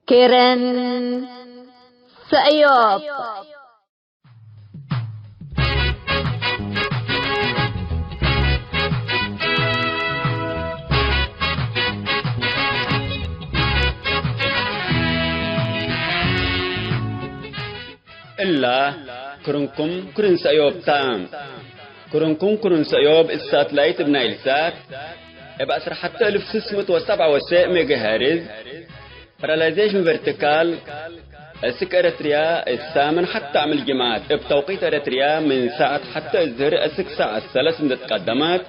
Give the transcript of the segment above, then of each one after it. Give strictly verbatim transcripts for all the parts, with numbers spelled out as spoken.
ኬረን ሰእዮብ። እላ ክርንኩም ክርን ሰእዮብ ታ። ክርንኩም ክርን ሰእዮብ እሳትላይት እብ ናይል ሳት እብ ዐስር ሐተ እልፍ ስስ ምእት ወሰብዓ ወሰዕ ሜጋሄርዝ ፓራላይዜሽን ቨርቲካል እስክ ኤረትርያ እት ሳምን ሐተ አምል ጅምዐት እብ ተውቂት ኤረትርያ ምን ሳዐት ሐተ እዝህር እስክ ሳዐት ሰለስ እንዴ ትቀደመት፣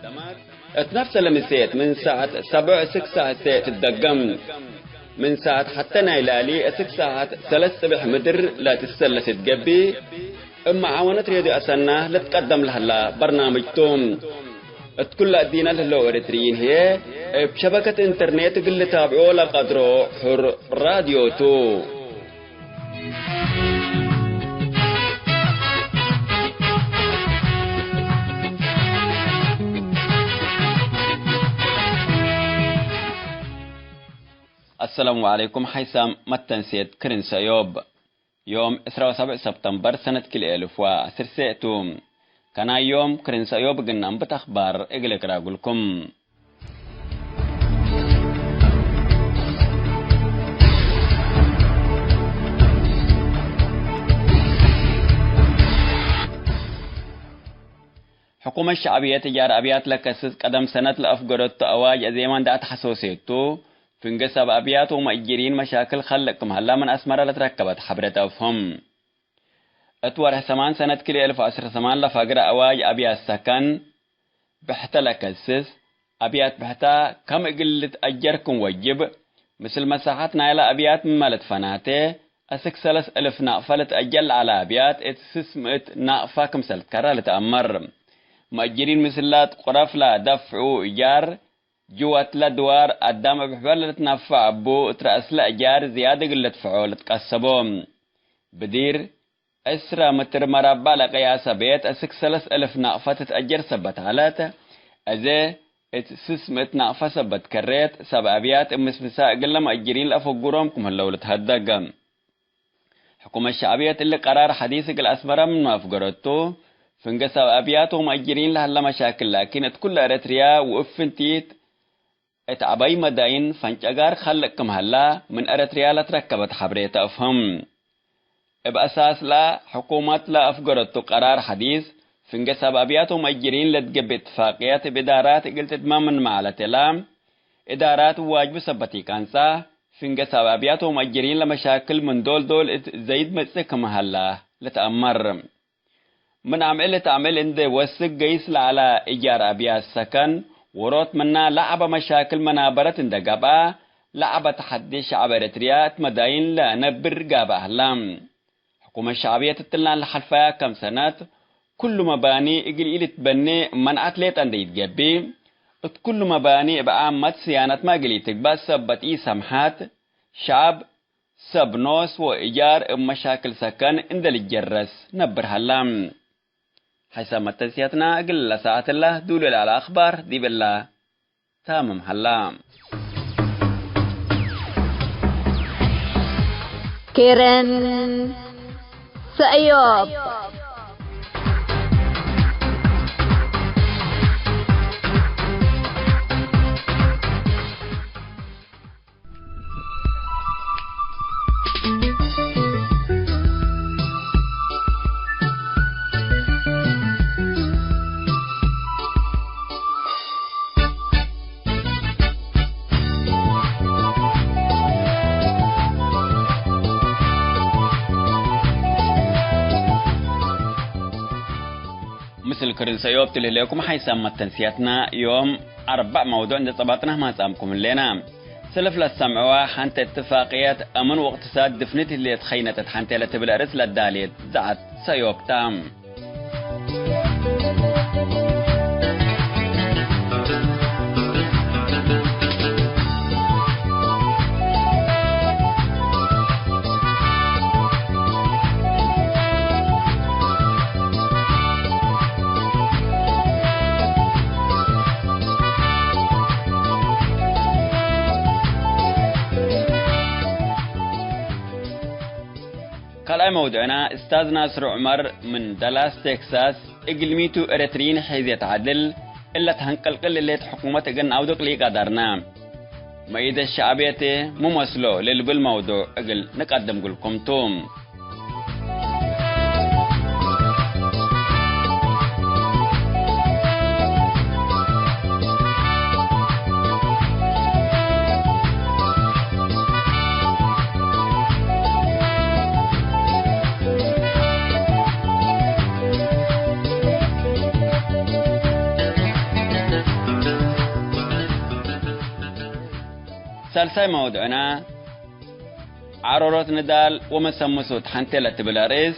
እት ነፍሰ ለምሴት ምን ሳዐት ሰብዕ እስክ ሳዐት ሴዕ ትትደገም። ምን ሳዐት ሐተ ናይ ላሊ እስክ ሳዐት ሰለስ ጽብሕ ምድር ለትሰለስ እት ገብእ፣ እብ መዓወነት ሬድዮ አሰና ልትቀደም ለህላ በርናምጅ ቱ። እት ኩለ እዲነ ለህለው ኤረትርይን ህዬ፣ እብ ሸበከት ኢንተርኔት እግል ልታብዖ ለቀድሮ ሑር ራድዮ ቱ። አሰላሙ ዐለይኩም። ሐይሳም መተንሴት ክርን ሰእዮብ። ዮም ዕስራ ወሰብዕ ሰብተምበር ሰነት ክልኤ እልፍ ወዐስር ሴዕ ቱ። ከናይ ዮም ክርን ሰእዮብ እግል ነአንብት አኽባር እግል እቅራጉልኩም። ሕኩመት ሸዕብየት እጃር አብያት ለከስስ ቀደም ሰነት ለአፍገረቱ አዋጅ አዜመ እንዴ አትሐሶሴቱ፣ ፍንገ ሰብ አብያት ወመእጅሪን መሻክል ከልቅ ክም ሀላ ምን አስመረ ለትረከበት ሐብሬት አፍህም። እት ወርሕ ሰማን ሰነት ክልኤ እልፍ ወዐስር ሰማን ለፈግረ አዋጅ አብያት ሰከን ብሕተ ለከስስ፣ አብያት ብሕታ ከም እግል ልትአጀር ክም ወጅብ፣ ምስል መሳሐት ናይለ አብያት ምመ ለትፈናቴ፣ አስክ ሰለስ እልፍ ናቅፈ ልትአጀር ለዐለ አብያት እት ስስ ምእት ናቅፈ ክምሰል ትከረ ልትአመር። መእጅሪን ምስል ላትቁረፍ ለደፍዑ እጃር፣ ጅወትለ ድዋር አዳም እብ ሕበር ለልትነፈዕ እቡ፣ እት ረአስለ እጃር ዝያድ እግል ልድፍዖ ልትቀሰቦ። ብዲር፣ ዕስረ ምትር መራባዕ ለቀያሰ ቤት አስክ ሰለስ እልፍ ናቅፈ ትትአጀር ሰበት ዐለት። አዜ እት ስስ ምእት ናቅፈ ሰበት ከሬት፣ ሰብ አብያት እብ ምስምሳ እግለ መእጅሪን ለአፈጉሮም ክም ህለው ልትሀደግ። ሕኩመት ሸዕብየት እሊ ቀራር ሐዲስ እግል አስመረ ምንመ አፍገረቱ፣ ፍንገ ሰብ አብያት ወመእጅሪን ለሀለ መሻክል ላኪን እት ኩለ ኤረትርያ ወእብ ፍንቲት እት ዐባይ መዳይን ፈንጨጋር ከልቅ ክም ሀላ ምን ኤረትርያ ለትረከበት ሐብሬተ አፍህም። እብ አሳስ ለሐኩመት ለአፍገረቱ ቀራር ሐዲስ፣ ፍንገ ሰብ አብያት ወመእጅሪን ለትገብእ እትፋቅየት እብ እዳራት እግል ትትመም ምንመ ዐለት እላ፣ እዳራት ዋጅቡ ሰበት ኢቀንጸ፣ ፍንገ ሰብ አብያት ወመእጅሪን ለመሻክል ምን ዶል ዶል እት ዘይድ መጽእ ክም ሀላ ልትአመር። ምን አምዕል እት አምዕል እንዴ ወስክ ገይስ ለዐለ እጃር አብያት ሰከን፣ ዎሮት ምና ለዐበ መሻክል መናበረት እንዴ ገብአ፣ ለዐበ ተሐዲ ሸዐብ ኤረትርያ እት መዳይን ለነብር ጋብእ ሀላ። ሕኩመት ሸዕብየት እትላን ለሐልፈያ ከም ሰነት፣ ኩሉ መባኒ እግል ኢልትበኔ መንዐት ሌጠ እንዴ ኢትገብእ፣ እት ኩሉ መባኒ እብ ዓመት ስያነትመ እግል ኢትግበእ ሰበት ኢሰምሐት፣ ሸዐብ ሰብ ኖስ ወእጃር እብ መሻክል ሰከን እንዴ ልጀረስ ነብር ሀላ። ሐይሳም መተንስያትና እግል ለሰዓት እላ ዱሉ ለዐለ አኽባር ዲብ እላ ታምም ሀላ። ኬረን ሰእዮብ። ምስል ክርን ሰእዮብ ትልህሌኩም ሐይሳም መተንስያትና ዮም አርበዕ መውዱዕ እንዴ ጸባጥናህ ማጻምኩም ህሌና። ሰልፍ ለሰምዕዋ ሐንተ እትፋቅየት አምን ወእቅትሳድ ድፍንት ህሌት ኸይነተት ሐንቴ ለትብል አርእስ ለዳሌት ዘዐት ሰእዮብ ታ። ካልኣይ መውዱዕና፣ እስታዝ ናስር ዑመር ምን ደላስ ቴክሳስ፣ እግል ሚቱ ኤረትርዪን ሔዝየት ዐድል እለ ተሀንቀልቅል ህሌት ሕኩመት እግል ነአውድቅ ሊቀደርነ። መኢደት ሸዕብየት ሙ መስሎ ለልብል መውዱዕ እግል ንቀድም እግልኩም ቱ። ሳልሳይ መውዱዕና፣ ዐሮሮት ንዳል ወመሰምሱት ሐንቴ ለትብል አርእስ፣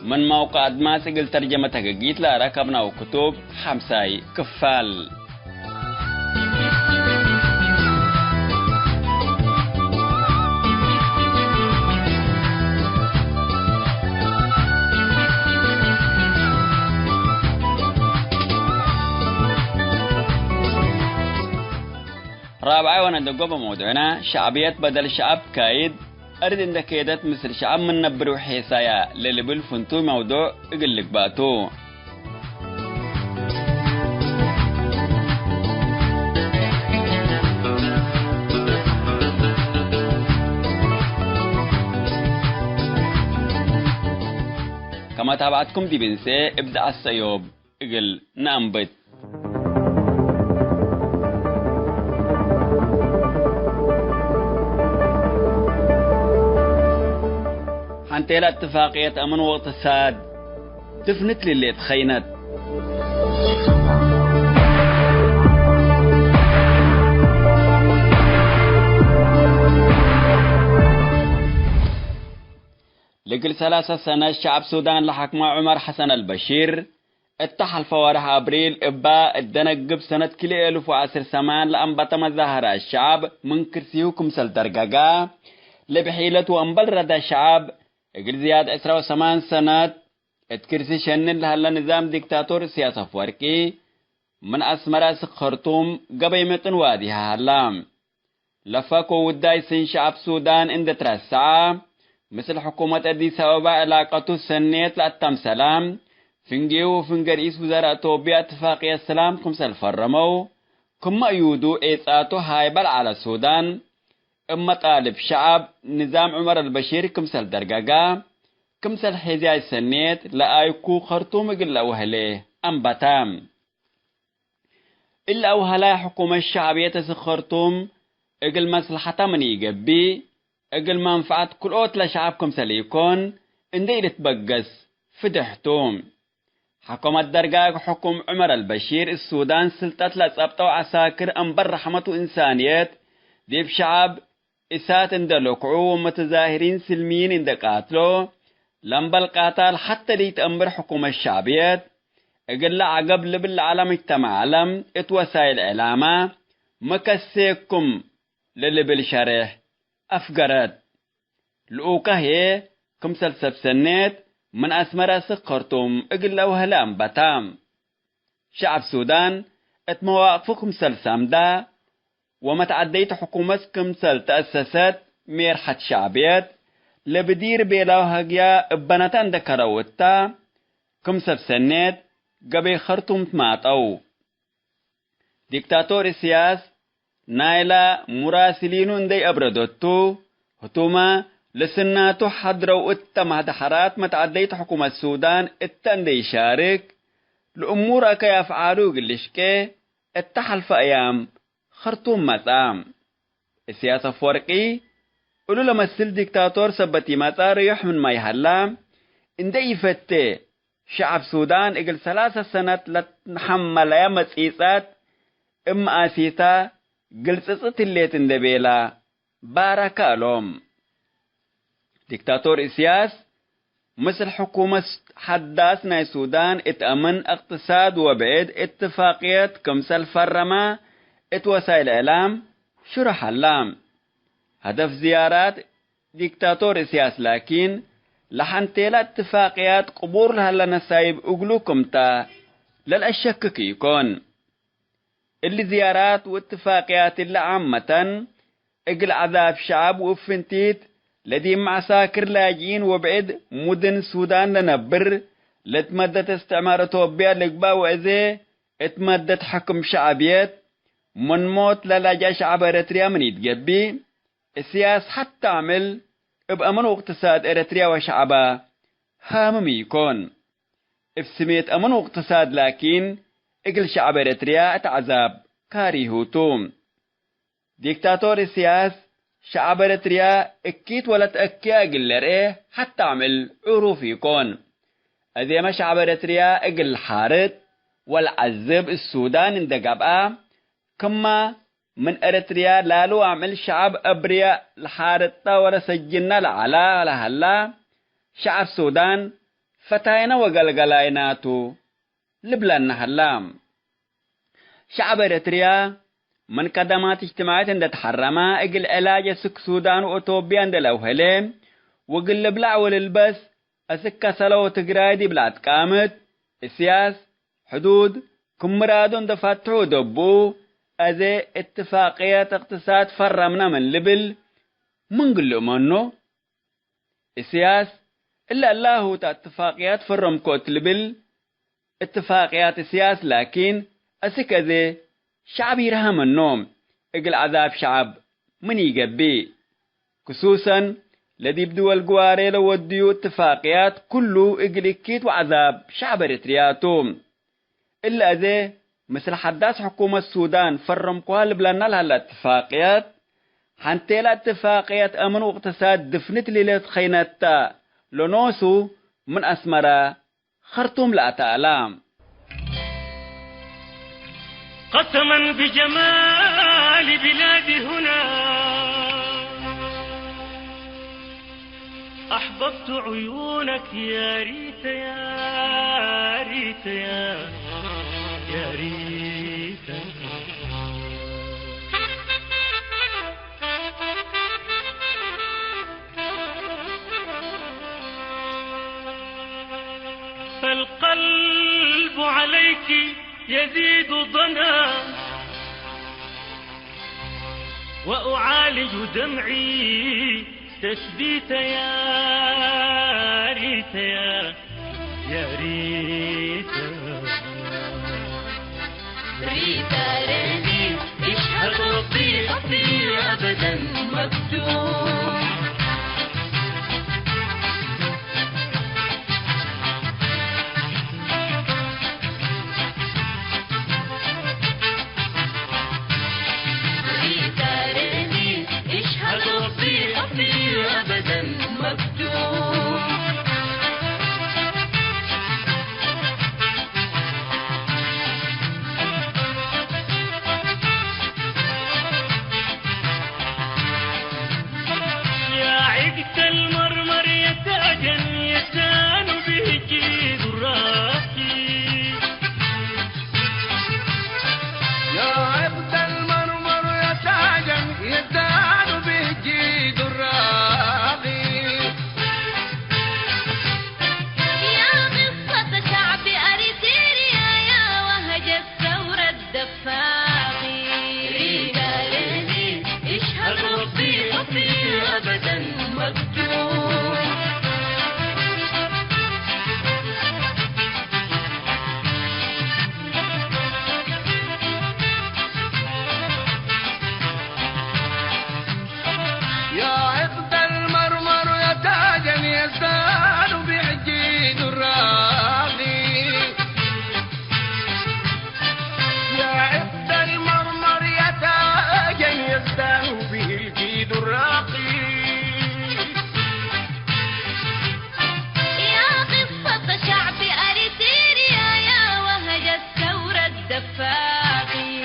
ምን መውቀዕ አድማስ እግል ተርጀመት ህግጊት ለአረከብናው ክቱብ ሐምሳይ ክፋል። ራብዓይ ወነደጎበ መውዱዕና፣ ሸዕብየት በደል ሸዐብ ካይድ፣ አርድ እንደ ኬደት ምስል ሸዐብ ምን ነብር ወሔሳያ ለልብል ፍንቱይ መውዱዕ እግል ልግባእ ቱ። ከመ ታብዐትኩም ዲብ እንሴ እብ ደዓት ሰእዮብ እግል ነአንብት። ሐንቴለ እትፋቅየት አምን ወእቅትሳድ ትፍንት ልሌት ኸይነት። ልግል ሰላሰ ሰነት ሸዐብ ሱዳን ለሐክመ ዑመር ሐሰን አልበሺር፣ እተ ሐልፈ ወርሕ አብሪል እባ እት ደነግብ ሰነት ክልኤ እልፍ ወዐስር ሰማን ለአንበተ መዛሀራት ሸዐብ ምን ክርሲሁ ክምሰል ደርገገ፣ ለብሒለት ወእምበል ረደ ሸዐብ እግል ዝያድ ዕስራ ወሰማን ሰነት እት ክርሲ ሸንል ለሀለ ንዛም ዲክታቶር እስያስ አፍወርቂ፣ ምን አስመረ እስክ ከርቱም ገበይ ምጥን ዋዲሀ ሀላ። ለፈክ ወውዳይ ስን ሸዐብ ሱዳን እንደ ትረሰዐ፣ ምስል ሕኩመት አዲስ አበባ ዕላቀቱ ሰኔት ለአተምሰለ፣ ፍንጌሁ ወፍንጌ ርኢስ ውዘራእ ቶብያ እትፋቅየት ሰላም ክምሰል ፈረመው፣ ክመ እዩዱ ዔጻቱ ሃይበ ለዐለ ሱዳን፣ እብ መጣልብ ሸዐብ ንዛም ዑመር አልበሺር ክምሰል ደርገገ፣ ክምሰል ሔዝያይ ሰኔት ለአይኩ ከርቱም እግል ለአውሀሌ አንበተ። እሊ አውሀላይ ሕኩመት ሸዕብየት እስክ ከርቱም እግል መስለሐተ ምን ኢገብእ፣ እግል መንፈዐት ክልኦት ለሸዐብ ክምሰል ኢኮን እንዴ ኢልትበገስ ፍድሕ ቱ። ሐኮመት ደርጋግ ሕኩም ዑመር አልበሺር እት ሱዳን ስልጠት ለጸብጠው ዐሳክር እምበል ረሕመት ወእንሳንየት ዲብ ሸዐብ እሳት እንደ ልክዑ ወመተዛሂሪን ስልሚይን እንደ ቃትሎ፣ ለእምበል ቃታል ሐተ ለኢተአምር ሕኩመት ሸዕብየት፣ እግለ ዐገብ ልብል ለዐለ ምጅተመዕ ዐለም እት ወሳይል እዕላመ መከሴኩም ለልብል ሸሬሕ አፍገረት። ልኡከ ህዬ ክምሰል ሰብ ሰኔት ምን አስመረ እስክ ከርቱም እግል ለአውሀለ አንበተ። ሸዐብ ሱዳን እት መዋቅፉ ክምሰል ሰምደ ወመትዐደይት ሕኩመት ክምሰል ተአሰሰት ሜርሐት ሸዕብየት ለብዲር ቤላው ሀግያ እበነተ እንደ ከረው እተ፣ ክም ሰብ ሰኔት ገበይ ከርቱም ትማጠው። ዲክታቶር እስያስ ናይላ ሙራስሊኑ እንዴ አብረደቱ፣ ህቱመ ለስናቱ ሐድረው እተ መህደሐራት መትዐደይት ሕኩመት ሱዳን እተ እንዴ ኢሻርክ፣ ለእሙር አከይ አፍዓሉ እግል ልሽቄ እተ ሐልፈ አያም ከርቱም መጽአ። እስያስ አፍወርቂ እሉ ለመስል ዲክታቶር ሰበት ኢመጽአ ርዩሕ ምንመ ይሀላ እንዴ ኢፈቴ፣ ሸዐብ ሱዳን እግል ሰላሰ ሰነት ለትሐመለየ መጺጻት እብ መኣሲታ ግልጽጽት ህሌት እንዴ ቤላ ባረከ እሎም። ዲክታቶር እስያስ ምስል ሕኩመት ሐዳስ ናይ ሱዳን እት አምን፣ እቅትሳድ ወብዕድ እትፋቅየት ክምሰል ፈረመ እት ወሳይል እዕላም ሽሩሕ ሀላ። ሀደፍ ዝያራት ዲክታቶር እስያስ ላኪን፣ ለሐንቴለ እትፋቅያት ቅቡር ለሀለ ነሳይብ እግሉ ክምተ ለልአሸክክ ኢኮን። እሊ ዝያራት ወእትፋቅያት እለ ዓመተን እግል ዐዛብ ሸዐብ ወእብ ፍንቲት ለዲብ መዐሳክር ላጅኢን ወብዕድ ሙድን ሱዳን ለነብር፣ ለእት መደት እስትዕማር እቶብያ ልግባእ ወእዜ እት መደት ሕክም ሸዕብየት ምን ሞት ለላጅአ ሸዐብ ኤረትርያ ምን ኢትገብእ፣ እስያስ ሐቴ አምዕል እብ አምን ወእቅትሳድ ኤረትርያ ወሸዐባ ሃምም ኢኮን። እብ ስሜት አምን ወእቅትሳድ ላኪን፣ እግል ሸዐብ ኤረትርያ እት ዐዛብ ካሪሁ ቱ። ዲክታቶር እስያስ፣ ሸዐብ ኤረትርያ እኪት ወለተአክየ እግል ልርኤ ሐቴ አምዕል ዕሩፍ ኢኮን። አዜመ ሸዐብ ኤረትርያ እግል ለሓርጥ ወለዐዝብ እት ሱዳን እንዴ ገብአ፣ ክመ ምን ኤረትርያ ላሉ አምዕል ሸዐብ አብርየ ለሓርጠ ወለሰጅነ ለዐለ ለሀላ፣ ሸዐብ ሱዳን ፈታይነ ወገልገላይነ ቱ ልብለነ ሀላ። ሸዐብ ኤረትርያ ምን ከደማት እጅትማዕየት እንዴ ተሐረመ፣ እግል ዕላጅ አስክ ሱዳን ወእቶብያ እንዴ ለአውሀለ፣ ወእግል ልብላዕ ወልልበስ አስክ ከሰለ ወትግራይ ዲብ ለአትቃምት፣ እስያስ ሕዱድ ክም ምራዱ እንዴ ፈትሑ ደብኡ፣ አዜ እትፋቅየት እቅትሳድ ፈረምነ ምን ልብል ምን ግልእ መኑ? እስያስ እለ እላሁ እተ እትፋቅያት ፈረምኮ እት ልብል፣ እትፋቅያት እስያስ ላኪን፣ አስክ አዜ ሸዐብ ይርሀ ምኖም፣ እግል ዐዛብ ሸዐብ ምን ኢገብእ? ክሱሰን፣ ለዲብ ድወል ግዋሬ ለወድዩ እትፋቅያት ኩሉ እግል እኪት ወዐዛብ ሸዐብ ኤረትርያ ቱ። እለ አዜ፣ ምስል ሐዳስ ሕኩመት ሱዳን ፈረምኩሃ ልብለና ለሀለ እትፋቅየት፣ ሐንቴለ እትፋቅየት አምን ወእቅትሳድ ድፍንት ሊለት ኸይነተ ለኖሱ ምን አስመረ ኸርቱም ለአተአላ። قسما بجمال بلادي هنا أحببت عيونك يا ريتا، يا ريتا، يا، يا ريتا. فالقلب عليك يزيد ضنا وأعالج دمعي تثبيت يا ريت يا، يا ريت. ريت ريني، اشهد ربي حبي أبدا مكتوب. يا عقد المرمر يا تاجا يا سان بهجي دراكي. يا عقد المرمر يا تاجا يا سان بهجي دراكي. يا قصة شعب أريتريا يا وهج الثورة الدفاقي. ريتا ريني، اشهد ربي حبي أبدا مكتوب. يا عقد المرمر يا تاجا يزدان بعجي دراغي. يا عقد المرمر يا تاجا يزدان بعجي دراغي. يا قصة شعب أريتريا يا وهج الثورة الدفاقي.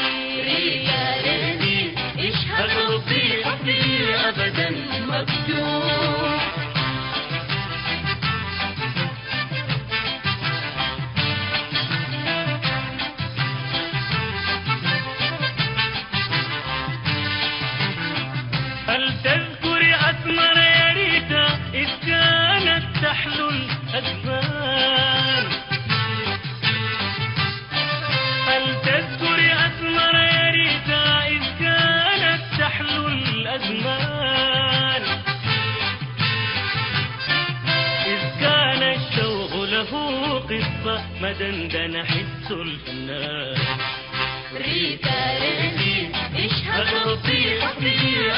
ريتا ريني، اشهد ربي حبي أبدا مكتوب. هل تذكري أسمر يا ريتا إذ كانت تحلو الأزمان؟ هل تذكري أسمر يا ريتا إذ كانت تحلو الأزمان؟ መደንደነ ሒሱ ልፍነ ሪዳረኒ እሽሀድ ረቢ ሐቢ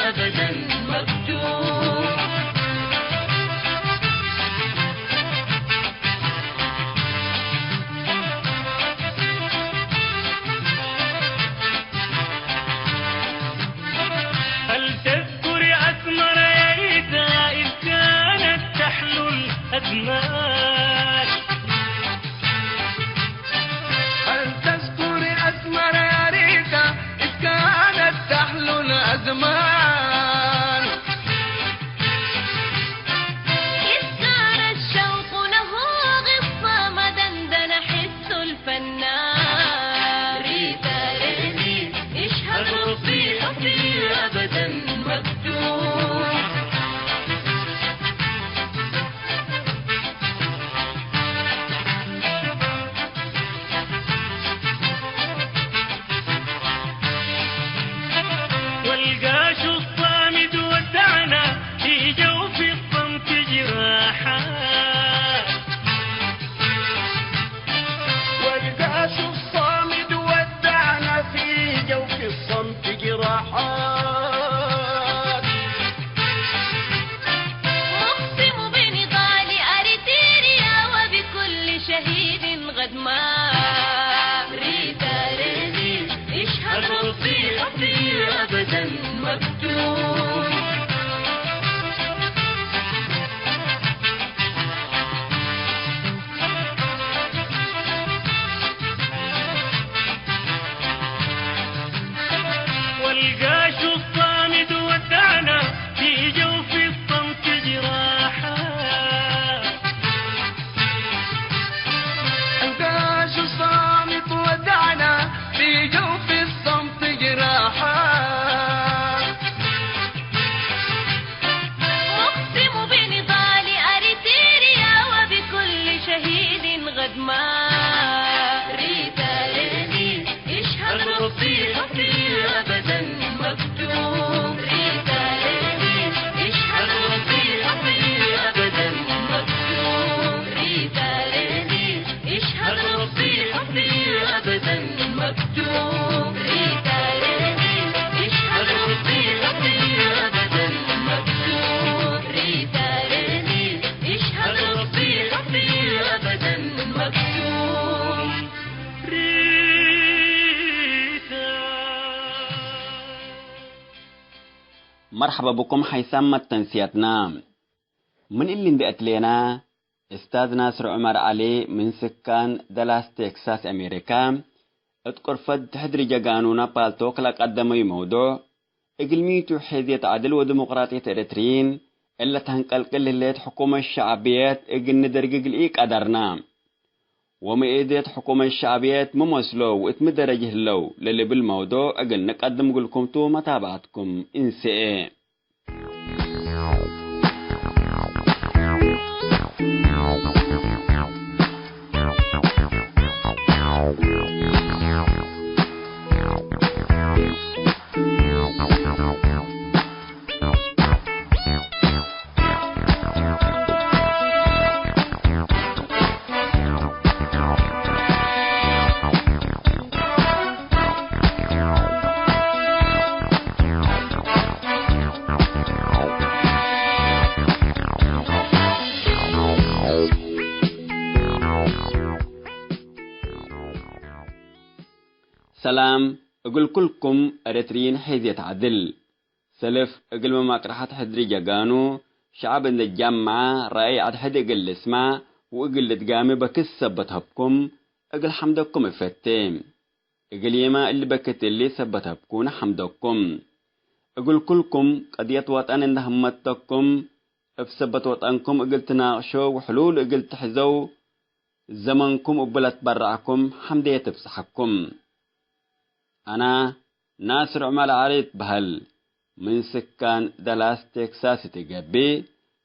አበደን መክቱም። هل تذكر أسمر يا ريتا إذ كانت تحلو الأزمان؟ هل تذكر أسمر يا ريتا إذ كانت تحلو الأزمان؟ إذ كان الشوق له غصة مدندن حس الفنان. ريتا ريني اشهد ربي حبي أبدا مكتوب. والقاش الصامد ودعنا في جوف الصمت جراحا. والقاش الصامد ودعنا في جوف الصمت جراحات. أقسم بنضال أريتريا وبكل شهيد غدما. ريتا ريني اشهد ربي حبي أبدا مكتوب. والقاش الصامد ودعنا في جوف الصمت جراحا. القاش الصامت ودعنا في جوف الصمت جراحا. أقسم بنضال أريتريا وبكل شهيد غدما. ريتا ريني اشهد ربي حبي أبدا مكتوب. ريتا ريني اشهد ربي حبي أبدا مكتوب. ريتا ريني اشهد ربي حبي أبدا مكتوب. ريتا ريني اشهد ربي حبي أبدا مكتوب. ريتا ريني اشهد ربي حبي أبدا مكتوب. መርሐበ ብኩም ሐይሳም መተንስያትና። ምን እሊ እንዴ አትሌና፣ እስታዝ ናስር ዑመር ዐሊ ምን ስካን ደላስ ቴክሳስ አሜሪካ፣ እት ቅርፈት ሕድሪ ጀጋኑና ፓልቶክ ለቀደመዩ መውዱዕ፣ እግል ሚቱ ሔዝየት ዐድል ወዲሞቅራጥየት ኤረትርዪን እለ ተንቀልቅል ህሌት ሕኩመት ሸዕብየት እግል ንደርግግ ለኢቀደርና። ወመኤድየት ሕኩመት ሸዕብየት ሚ መስሎ ወእት ሚ ደረጅ ህለው ለልብል መውዱዕ እግል ንቀድም እግልኩም ቱ፣ መታብዐትኩም እንስኤ። ሰላም እግል ኩልኩም ኤረትርዪን ሔዝየት ዐድል። ሰልፍ እግል መማቅርሐት ሕድሪ ጀጋኑ፣ ሸዐብ እንዴ ጃምዐ፣ ረአይ አድሕድ እግል ልስመዕ ወእግል ልትጋሚ በክት ሰበት ሀብኩም፣ እግል ሐምደኩም እፈቴ። እግልዬመ እሊ በክት እሊ ሰበት ሀብኩነ ሐምደኩም። እግል ኩልኩም ቀድየት ወጠን እንዴ ሀመተኩም፣ እብ ሰበት ወጠንኩም እግል ትናቅሾ ወሕሉል እግል ትሕዘው፣ ዘመንኩም እቡ ለትበረዕኩም ሐምድየት እብጽሐኩም። አና ናስር ዑመር ዐሊ እትበህል፣ ምን ስካን ደላስ ቴክሳስ እት ገብእ፣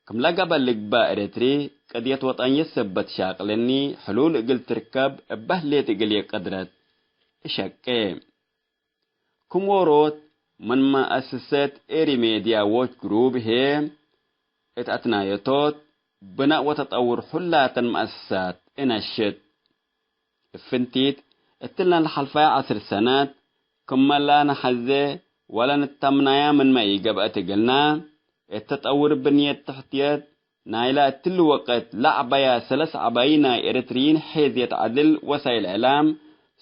ክም ለገብአ ልግበእ ኤረትሪ፣ ቅድየት ወጠንየት ሰበት ሻቅለኒ ሕሉል እግል ትርከብ እበ ህሌት እግልዬ ቅድረት እሸቄ። ክም ዎሮት ምን መአሰሰት ኤሪ ሜድያ ዎች ግሩብ ህዬ፣ እት አትናየቶት ብናእ ወተጠውር ሁላተን መአሰሳት እነሽጥ። እብ ፍንቲት እትለ ለሐልፋየ ዐስር ሰነት ክመ ለነሐዜ ወለንተምናያ ምንመ ኢገብአት እግልና፣ እት ተጠውር ብንየት ተሕትየት ናይላ እትሊ ወቅት ለዐበያ ሰለስ ዐባዪ ናይ ኤረትርዪን ሔዝየት ዐድል ወሳይል እዕላም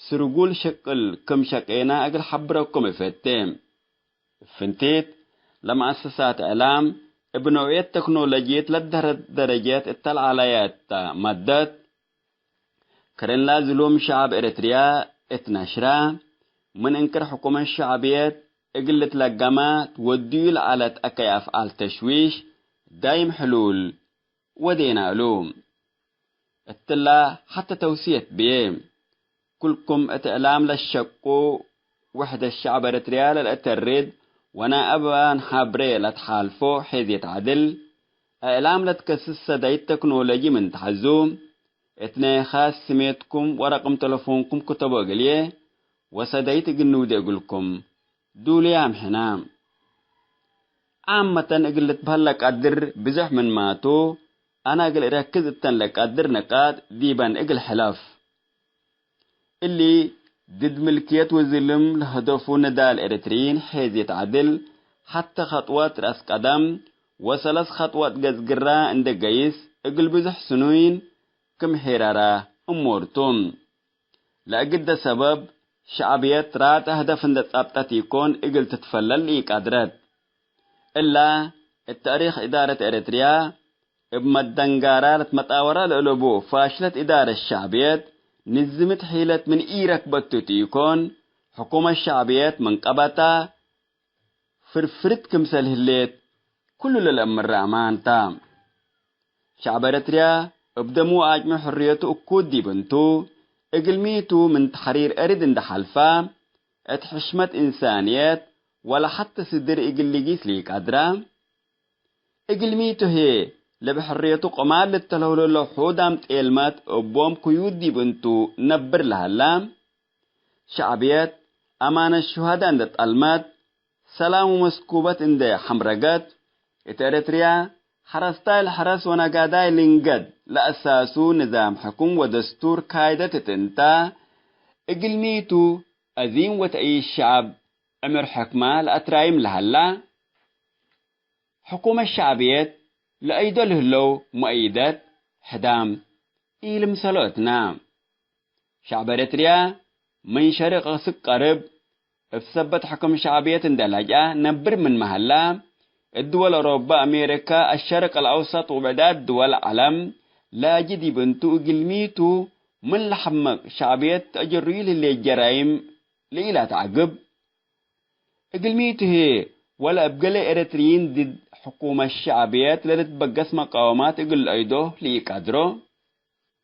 ስርጉል ሸቅል ክም ሸቄና እግል ሐብረኩም እፈቴ። እብ ፍንቲት ለመአሰሳት እዕላም እብ ኖዕየት ተክኖሎጂየት ለደህረት ደረጀት እተ ለዐለየ እተ መደት፣ ክርን ለዝሉም ሸዐብ ኤረትርያ እት ነሽራ፣ ምን እንክር ሕኩመት ሸዕብየት እግል ልትለገመ ትወድዩ ለዐለት አከይ አፍዓል ተሽዊሽ ዳይም ሕሉል ወዴና እሉ። እትላ ሐተ ተውስየት ብዬ፣ ኩልኩም እት እዕላም ለሸቁ ውሕደት ሸዕብ ኤረትርያ ለልአተርድ ወናይ አባን ሐብሬ ለትሓልፎ ሔዝየት ዐድል፣ እዕላም ለትከስስ ሰዳይት ተክኖሎጂ ምን ተሐዙ፣ እት ናይ ኻስ ስሜትኩም ወረቅም ተለፎንኩም ክተቦ እግልዬ ወሰዳይት እግል ንውዴ እግልኩም ዱሉያም ሕነ። ዓመተን እግል ልትበህል ለቀድር ብዞሕ ምንማቱ፣ አነ እግል እረክዝ እተን ለቀድር ንቃጥ ዲበን እግል ሕለፍ። እሊ ድድ ምልክየት ወዝልም ለሀደፉ ንዳል ኤረትርዪን ሔዝየት ዐድል፣ ሐተ ኸጥወት ረአስ ቀደም ወሰለስ ኸጥወት ገጽ ግራ እንዴ ገይስ፣ እግል ብዙሕ ስኑይን ክም ሔራራ እሙር ቱ። ለእግደ ሰበብ፣ ሸዕብየት ራተ ህደፍ እንዴ ጸብጠት ኢኮን እግል ትትፈለል ኢቀድረት። እላ፣ እት ተእሪክ እዳረት ኤረትርያ፣ እብ መደንጋራ ለትመጣወራ ለእለቡ ፋሽለት እዳረት ሸዕብየት፣ ንዝምት ሒለት ምን ኢረክበቱ ቱ ኢኮን፣ ሕኩመት ሸዕብየት ምን ቀበታ፣ ፍርፍርት ክምሰል ህሌት ኩሉ ለለአምረ አማን ታ። ሸዕብ ኤረትርያ እብ ደሙ ወአጭሙ ሕርየቱ እኩድ ዲብ እንቱ፣ እግል ሚቱ ምን ተሕሪር አርድ እንዴ ሐልፋ፣ እት ሕሽመት እንሳንየት ወለ ሐተ ስድር እግል ልጊስ ለኢቀድራ። እግል ሚቱ ህዬ ለእብ ሕርየቱ ቅማል ልተለውለሎ ሑዳም ጤልመት እቦም ክዩድ ዲብ እንቱ ነብር ለሀላ። ሸዕብየት አማነት ሹሀዳ እንዴ ጠልመት፣ ሰላም ወመስኩበት እንዴ ሐምረገት፣ እት ኤረትርያ ሐረስታይ ለሐረስ ወነጋዳይ ልንገድ ለአሳሱ ንዛም ሕኩም ወደስቱር ካይደት እት እንታ፣ እግል ሚቱ አዚም ወተእይድ ሸዐብ ዕምር ሕክመ ለአትራይም ለሀላ። ሕኩመት ሸዕብየት ለአይዶ ለህለው መአይደት ሕዳም ኢልምሰሎ እትና። ሸዕብ ኤረትርያ ምን ሸርቅ እስክ ቀርብ፣ እብ ሰበት ሕክም ሸዕብየት እንዴ ለጅአ ነብር ምንመ ሀላ፣ እት ድወል አውሮበ፣ አሜሪካ፣ አሸርቅ አልአውሰጥ ወብዕዳት ድወል ዐለም ላጂ ዲብ እንቱ፣ እግል ሚቱ ምን ለሐምቅ ሸዕብየት ተአጀሩዩ ለህሌት ጀራይም ለኢለአትዐግብ። እግል ሚቱ ህዬ፣ ወለ እብ ገሌ ኤረትርዪን ድድ ሕኩመት ሸዕብየት ለልትበገስ መቃወማት እግል ለአይዶ ለኢቀድሮ።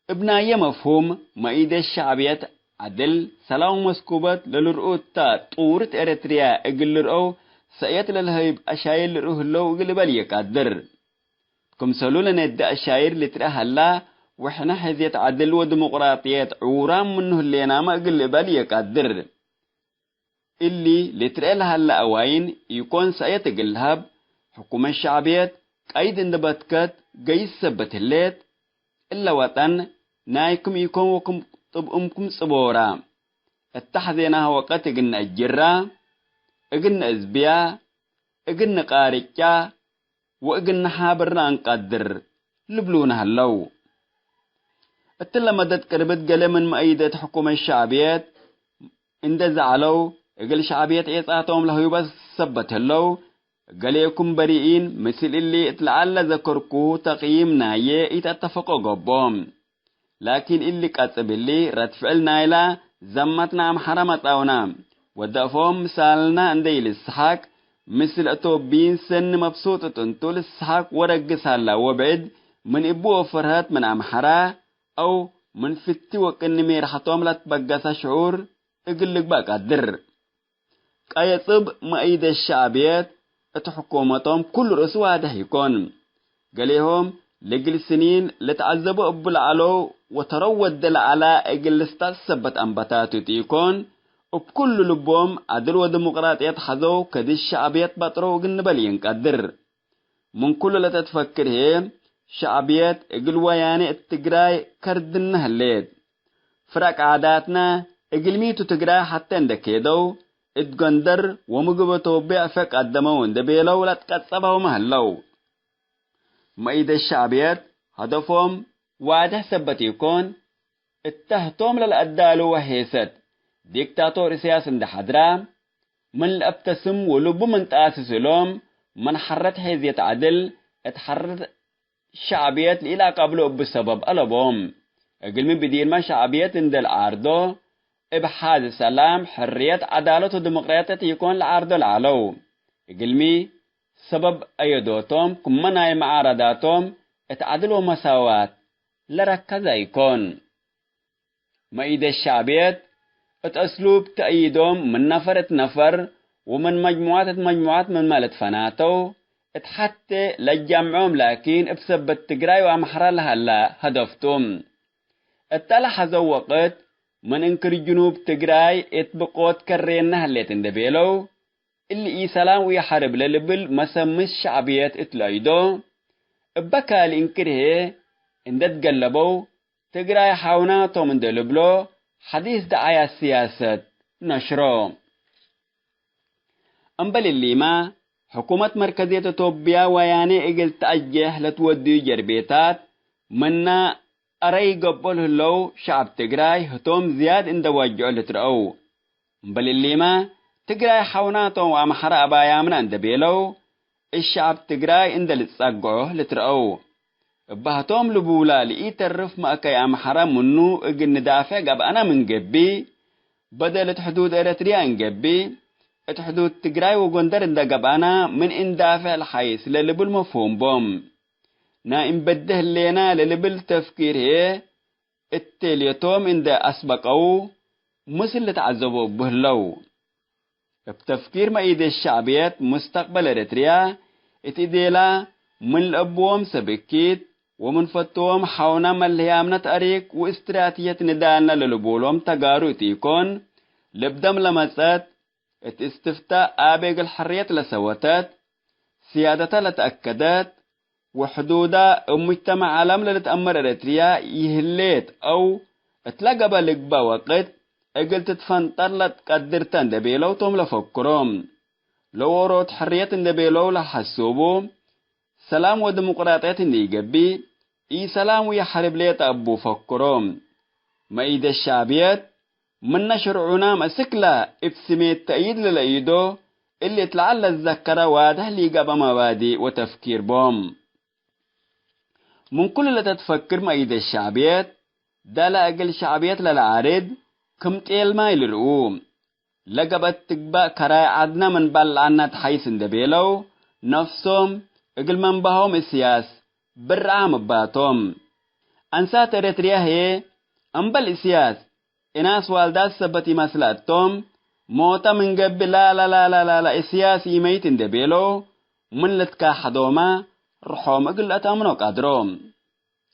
እብ ናየ መፍሁም፣ መኢደት ሸዕብየት ዐድል፣ ሰላም ወመስኩበት ለልርኡ እተ ጡርት ኤረትርያ እግል ልርአው ሰእየት ለልሀይብ አሻይር ልርኡ ህለው እግል እበል ኢቀድር። ክምሰሉ ለነዴ አሻይር ልትረአ ሀላ፣ ወሕነ ሕዝየት ዐድል ወዲሞቅራጥየት ዕዉራም ምኑ ህሌናመ እግል ልእበል ኢቀድር። እሊ ልትረአ ለሀለ አዋይን ኢኮን ሰእየት እግል ለሀብ፣ ሕኩመት ሸዕብየት ቀይድ እንዴ በትከት ገይስ ሰበት ህሌት። እለ ወጠን ናይኩም ኢኮን ወክም ጥብእምኩም ጽቦራ። እተ ሐዜናሀ ወቀት እግል ነአጅራ፣ እግል ነአዝብያ፣ እግል ንቃርጫ ወእግል ነሓብራ እንቀድር ልብሉነ ሀለው። እትለ መደት ቅርብት ገሌ ምን መአይደት ሕኩመት ሸዕብየት እንዴ ዘዐለው፣ እግል ሸዕብየት ዔጻቶም ለህዩበት ሰበት ህለው። ገሌኩም በሪኢን፣ ምስል እሊ እት ለዐል ለዘከርኩሁ ተቅይም ናዬ ኢተአተፈቆ ገብኦ። ላኪን እሊ ቀጽብ እሊ ረድ ፍዕል ናይላ ዘመትነ አምሐረ መጽአውነ፣ ወደአፎም ምሳልነ እንዴ ኢልስሐቅ፣ ምስል አቶብይን ሰኒ መብሱጥ እት እንቱ ልስሐቅ ወረግስ ሀላ ወብዕድ ምን እቡ ወፈርሀት ምን አምሐረ አው ምን ፍቲ ወቅኒ ሜርሐቶም ለትበገሰ ሽዑር እግል ልግበእ ቀድር። ቀየጽብ መአይደት ሸዕብየት እት ሕኩመቶም ኩሉ ርእሱ ዋድሕ ኢኮን። ገሌሆም ለእግል ስኒን ልትዐዘቦ እቡ ለዐለው ወተረው ወዴ ለዐለ እግል ልስታሰበት አንበታት ቱ ኢኮን። እብ ኩሉ ልቦም ዐድል ወዲሞቅራጥየት ሐዘው ከዲት ሸዕብየት በጥረው እግል ንበል ኢንቀድር። ምን ኩሉ ለተትፈክር ህዬ፣ ሸዕብየት እግል ወያኔ እት ትግራይ ከርድነ ህሌት። ፍረቅ ዓዳትነ እግልሚቱ ትግራይ ሐቴ እንደ ኬደው፣ እት ጎንደር ወምግብ ቶቤ አፌ ቀደመው እንደ ቤለው ለትቀጸበውመ ህለው። መኢደት ሸዕብየት ሀደፎም ዋድሕ ሰበት ኢኮን፣ እተ ህቶም ለለአዳልወ ሔሰት ዲክታቶር እስያስ እንደ ሐድራ፣ ምን ለአብተስም ወልቡ ምን ጣስስ እሎም፣ ምን ሐረት ሔዝየት ዐድል እት ሐረት ሸዕብየት ለኢለአቀብሎ እብ ሰበብ አለቦም። እግልሚ ብዲርመ ሸዕብየት እንደ ለዓርዶ፣ እብ ሓዝ ሰላም፣ ሕርየት፣ ዐዳለት ወዲሞቅራጥየት ኢኮን ለዓርዶ ለዐለው። እግልሚ ሰበብ አየዶቶም ክመ ናይ መዓረዳቶም እት ዐድል ወመሳዋት ለረከዘ ኢኮን። መኢደት ሸዕብየት እት አስሉብ ተእይዶም ምን ነፈር እት ነፈር ወምን መጅሙዓት እት መጅሙዓት ምንመ ልትፈናተው እት ሐቴ ለጀምዖም ላኪን እብ ሰበት ትግራይ ወአምሐራ ለሀላ ሀደፍ ቱ። እተ ለሐዘው ወቅት ምን እንክር ጅኑብ ትግራይ እት ብቆት ከሬነ ሀሌት እንደ ቤለው፣ እሊ ኢሰላም ወኢሐርብ ለልብል መሰምስ ሸዕብየት እት ለአይዶ፣ እበ ካልእ እንክር ህዬ እንደ ትገለበው፣ ትግራይ ሐውናቶም እንደ ልብሎ ሐዲስ ደዓያት ስያሰት ነሽሮ። እምበል እሊመ፣ ሕኩመት መርከዝየት እቶብያ ወያኔ እግል ተአጀሕ ለትወድዩ ጀርቤታት ምነ አረ ኢገብኦ ለህለው ሸዐብ ትግራይ ህቶም ዝያድ እንደ ወጅዖ ልትረአው። እምበል እሊመ፣ ትግራይ ሐውናቶም ወአምሐረ አባያምነ እንደ ቤለው፣ እብ ሸዐብ ትግራይ እንደ ልትጸግዖ ልትረአው። እበ ህቶም ልቡላ ለኢተርፍ መእከይ አምሐረ ምኑ እግል ንዳፌዕ ገብአነ ምን ገብእ፣ በደል እት ሕዱድ ኤረትርያ እንገብእ፣ እት ሕዱድ ትግራይ ወጎንደር እንደ ገብአነ ምን እንዳፌዕ ለሐይስ ለልብል መፍሁም ቦም። ናይ እንበዴ ህሌነ ለልብል ተፍኪር ህዬ፣ እቴልየቶም እንደ አስበቀው፣ ምስል ልትዐዘቦ እቡ ህለው። እብ ተፍኪር መኢደት ሸዕብየት፣ ሙስተቅበል ኤረትርያ እት እዴላ ምን ለእብዎም ሰብ እኪት ወምን ፈትዎም ሐውነ መልህያምነ ተእሪክ ወእስትራትየት ንዳልነ ለልቡሎም ተጋሩ እት ኢኮን፣ ልብደም ለመጸት፣ እት እስትፍታእ አቤ እግል ሕርየት ለሰወተት፣ ስያደተ ለተአከደት፣ ወሕዱዳ እብ ሙጅተመዕ ዐለም ለልትአመር ኤረትርያ ይህሌት አው እትለ ገበ ልግበእ ወቅት እግል ትትፈንጠር ለትቀድር ተ እንዴ ቤለው ቶም ለፈክሮ። ለዎሮት ሕርየት እንዴ ቤለው ለሐስቡ፣ ሰላም ወዲሙቅራጥየት እንዴ ኢገብእ፣ ኢሰላም ወኢሐርብ ሌጠ እቡ ፈክሮ። መኢደት ሸዕብየት፣ ምነ ሽርዑናም አስክላ እብ ስሜት ተእይድ ለለኢዶ፣ እሊ እት ለዐል ለትዘከረ ዋድሕ ለኢገብአ መባዲእ ወተፍኪር ቦም። ምን ኩሉ ለተትፈክር መኢደት ሸዕብየት፣ ዳለ እግል ሸዕብየት ለለአርድ ክም ጤል ማይ ልርኡ። ለገብአት ትግባእ ከራይ ዐድነ ምን በልዐነ ተሐይስ እንዴ ቤለው፣ ነፍሶም እግል መንባሆም እስያስ ብርዓም እባቶም። አንሳት ኤረትርያ ህዬ፣ እምበል እስያስ፣ እናስ ዋልዳት ሰበት ኢመስለ እቶም፣ ሞተ ምን ገብእ፣ ላላላላላ፣ እስያስ ኢመይት እንዴ ቤለው፣ ምን ልትካሐዶመ፣ ርሖም እግል ለአተአምኖ ቀድሮ።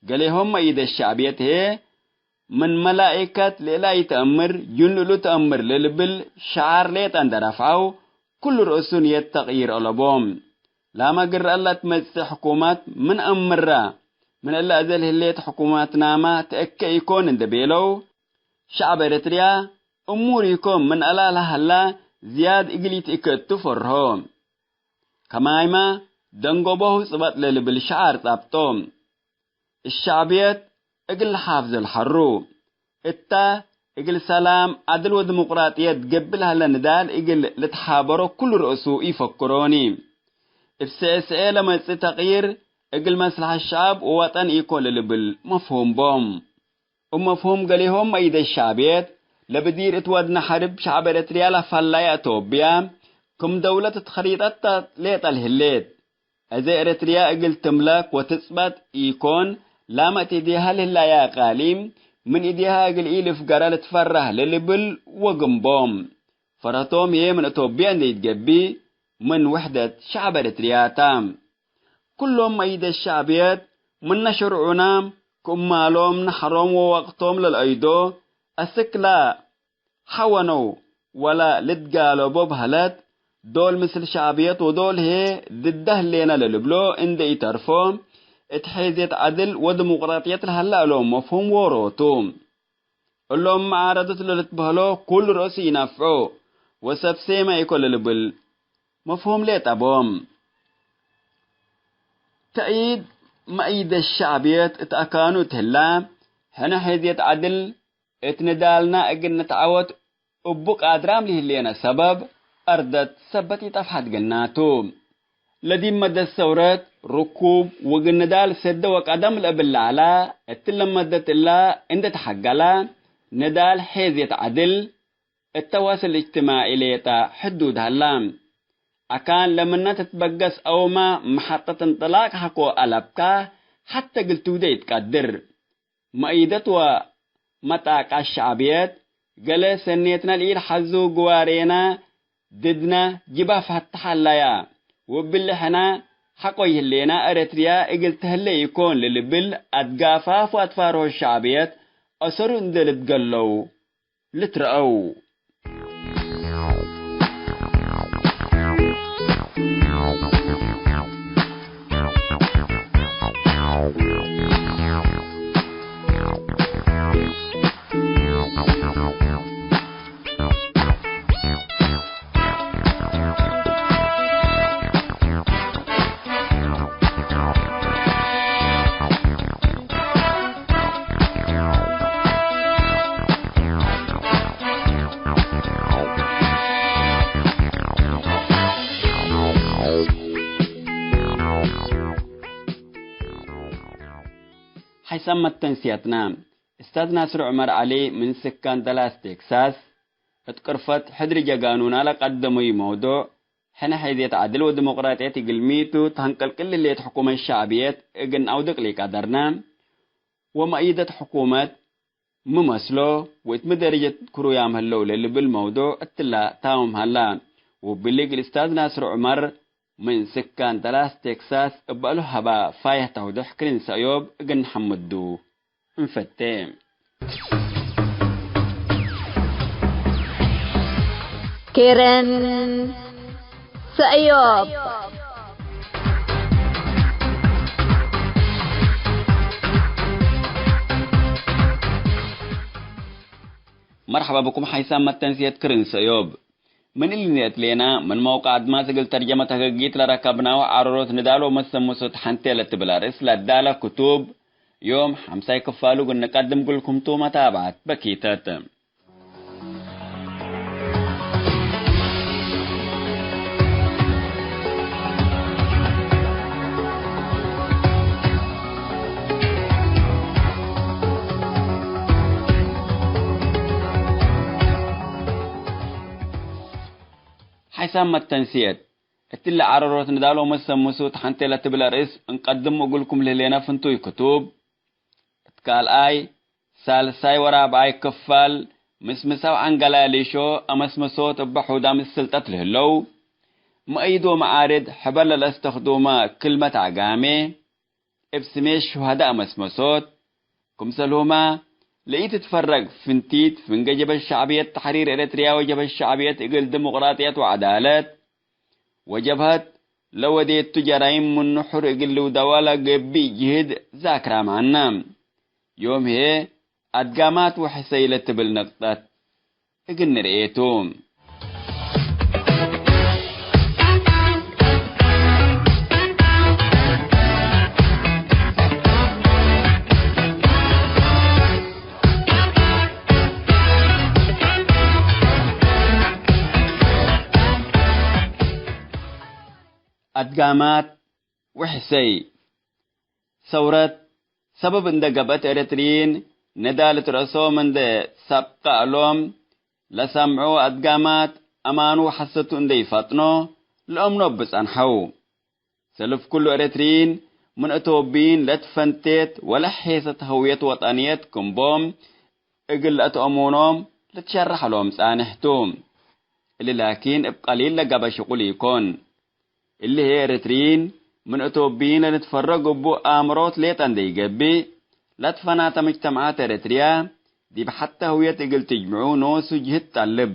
ገሌሆም መኢደት ሸዕብየት ህዬ፣ ምን መላኢከት ለእላ ኢተአምር፣ ጅን እሉ ተአምር ለልብል ሸዓር ሌጠ እንዴ ረፍዐው፣ ኩሉ ርእሱ ንየት ተቅይር አለቦም። ላመ ግረ እለ ትመጽእ ሕኩመት ምን አምረ፣ ምን እለ አዜ ለህሌት ሕኩመትናመ ተእከ ኢኮን እንዴ ቤለው፣ ሸዐብ ኤረትርያ እሙር ኢኮን ምን እላ ለሀላ ዝያድ እግል ኢትእከ እቱ ፈርሆ። ከማይመ ደንጎቦሁ ጽበጥ ለልብል ሸዓር ጻብጦ። እሸዕብየት እግል ለሓፍዞ ለሐሩ። እተ እግል ሰላም፣ ዐድል ወዲሙቅራጥየት ገብእ ለሀለ ንዳል እግል ልትሓበሮ ኩሉ ርእሱ ኢፈክሮኒ። እብ ስዔ-ስዔ ለመጽእ ተቅይር እግል መስለሐት ሸዐብ ወወጠን ኢኮን ለልብል መፍሁም ቦም። እብ መፍሁም ገሌሆም መኢደት ሸዕብየት፣ ለብዲር እት ወድነ ሐርብ ሸዐብ ኤረትርያ ለፈላየ አቶብያ፣ ክም ደውለት እት ኸሪጠት ተ ሌጠ ለህሌት። አዜ ኤረትርያ እግል ትምለክ ወትጽበጥ ኢኮን፣ ላመ እት እዴሃ ለህላየ አቃሊም ምን እዴሃ እግል ኢልፍገረ ልትፈረህ ለልብል ወግም ቦም። ፈረቶም ህዬ ምን አቶብያ እንዴ ኢትገብእ፣ ምን ውሕደት ሸዐብ ኤረትርያ ተ። ኩሎም መኢደት ሸዕብየት ምነ ሽርዑናም ክማሎም ነሐሮም ወወቅቶም ለልአይዶ አስክ ለሐወነው ወለ ልትጋለቦ በህለት፣ ዶል ምስል ሸዕብየት ወዶል ህዬ ድደ ህሌነ ለልብሎ እንዴ ኢተርፎ፣ እት ሔዝየት ዐድል ወዲሙቅራጥየት ለሀለ እሎም መፍሁም ዎሮቱ። እሎም መዓረዶት ለልትበህሎ ኩሉ ርእሱ ኢነፍዖ ወሰብ ሴመ ኢኮን ለልብል መፍሁም ሌጠ ቦም። ተእይድ መእይደት ሸዕብየት እት አካኑ እት ህላ፣ ሕነ ሔዝየት ዐድል እት ንዳልና እግል ንትዐወት እቡ ቃድራም ለህሌነ ሰበብ፣ አርደት ሰበት ኢጠፍሐት ግናቱ። ለዲብ መደት ሰውረት፣ ርኩብ ወእግል ንዳል ሰደ ወቀደም ለእብል ለዐላ፣ እትለ መደት እላ እንዴ ተሐገላ፣ ንዳል ሔዝየት ዐድል፣ እት ተዋስል እጅትማዒ ሌጠ ሕዱድ ሀላ። አካን ለምነ ትትበገስ አውመ መሐጠት እንጥላቅ ሐቆ አለብካ፣ ሐቴ እግል ትውዴ ኢትቀድር። መእይደት ወመጣቃት ሸዕብየት፣ ገሌ ሰኔትነ ለኢልሐዙ ግዋሬነ ድድነ ጅባፍ ፈትሐለያ። ወእብሊ ሕነ ሐቆ ይህሌነ ኤረትርያ እግል ተህሌ ኢኮን ለልብል አትጋፋፍ ወአትፋርሆ ሸዕብየት አሰሩ እንዴ ልትገለው ልትረአው። ሐይሳም መተንስያትና፣ እስታዝ ናስር ዑመር ዐሊ ምን ስካን ደላስ ቴክሳስ፣ እት ቅርፈት ሕድሪ ጀጋኑና ለቀደሙይ መውዱዕ፣ ሕነ ሔዝየት ዐድል ወዲሞቅራጥየት እግል ሚቱ ተንቅልቅል ህሌት ሕኩመት ሸዕብየት እግል ነአውድቅ ለኢቀደርነ፣ ወመእይደት ሕኩመት ሚ መስሎ ወእት ሚ ደረጀት ክሩያም ህለው ለልብል መውዱዕ እትላ ታምም ሀላ። ወእብሊ እግል እስታዝ ናስር ዑመር ምን ስካን ደላስ ቴክሳስ እበ እሉ ሀባ ፋይሕ ተውድሕ ክርን ሰእዮብ እግል ነሐምዱ። እንፈቴ። ኬረን ሰእዮብ። መርሐባ ብኩም ሐይሳም መተንስየት ክርን ሰእዮብ። ምን እሊ ንእትሌና፣ ምን መውቀዕ አድማስ እግል ተርጀመት ሀገጊት ለረከብናሁ ዐረሮት ንዳል ወመሰምሶት ሐንቴ ለትብል አርእስ ለዳለ ክቱብ፣ ዮም ሐምሳይ ክፋሉ እግል ንቀድም እግልኩም ቱ መታብዐት በኪተት። ሐይሳም መተንስየት፣ እትለ ዐረሮት ንዳል ወመሰምሱት ሐንቴ ለትብል አርእስ እንቀድም እግልኩም ለህሌነ ፍንቱይ ክቱብ፣ እት ካልኣይ፣ ሳልሳይ ወራብዓይ ክፋል ምስምሳው ዐንገላሊሾ አመስመሶት እበ ሑዳም ስልጠት ለህለው፣ መአይድ ወመዓርድ ሕበር ለለአስተክዱመ ክልመት አጋሜ፣ እብ ስሜት ሹሀዳእ መስመሶት፣ ክምሰልሁመ ለኢትትፈረግ ፍንቲት ፍንገ ጀብሀት ሸዕብየት ተሕሪር ኤረትርያ ወጀብሀት ሸዕብየት እግል ዲሞቅራጥየት ወዐዳለት ወጀብሀት ለወዴቱ ጀራይም ምኑ ሕር እግል ልውደዋ ለገብእ ጅህድ ዛክራ መዐነ። ዮም ህዬ አድጋማት ወሕሰይ ለትብል ነቅጠት እግል ንርኤ ቱ። አድጋማት ወሕሰይ። ሰውረት ሰበብ እንዴ ገብአት ኤረትርዪን ንዳል እት ረአሶም እንዴ ሰብቀ እሎም ለሰምዑ አድጋማት አማኑ ወሐሰቱ እንዴ ኢፈጥኖ ለአምኖ እብ ጸንሐው። ሰልፍ ኩሉ ኤረትርዪን ምን አቶብይን ለትፈንቴት ወለሐይሰት ሀውየት ወጠንየት ክም ቦም እግል ለአትአሙኖም ልትሸረሕ እሎም ጻንሕ ቱ። እሊ ላኪን እብ ቀሊል ለገብአ ሽቁል ኢኮን። እሊ ህዬ ኤረትርዪን ምን አቶብይን ለልትፈረግ እቡ አምሮት ሌጠ እንዴ ኢገብእ፣ ለትፈናተ ምጅተምዓት ኤረትርያ ዲብ ሐተ ህውየት እግል ትጅምዑ ኖሱ ጅህድ ጠልብ።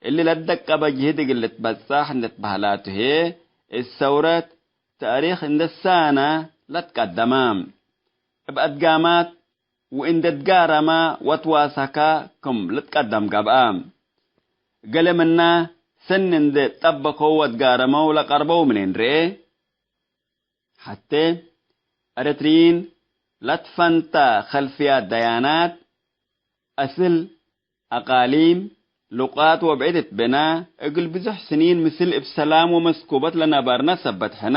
እሊ ለትደቀበ ጅህድ እግል ልትበጸሕ እንዴ ትበህላ ቱ ህዬ፣ እት ሰውረት ተእሪክ እንዴ ሳነ ለትቀደመ። እብ አድጋማት ወእንዴ ትጋረመ ወትዋሰከ ክም ልትቀደም ገብአ። ገሌ ምነ ሰኒ እንዴ ጠበከው ወትጋረመው ለቀርበው ምን እንርኤ። ሐቴ ኤረትርዪን ለትፈንተ ከልፍያት ደያናት፣ አስል፣ አቃሊም፣ ሉቃት ወብዕድ እት ብነ፣ እግል ብዙሕ ስኒን ምስል እብ ሰላም ወመስኩበት ለነበርነ ሰበት ሕነ፣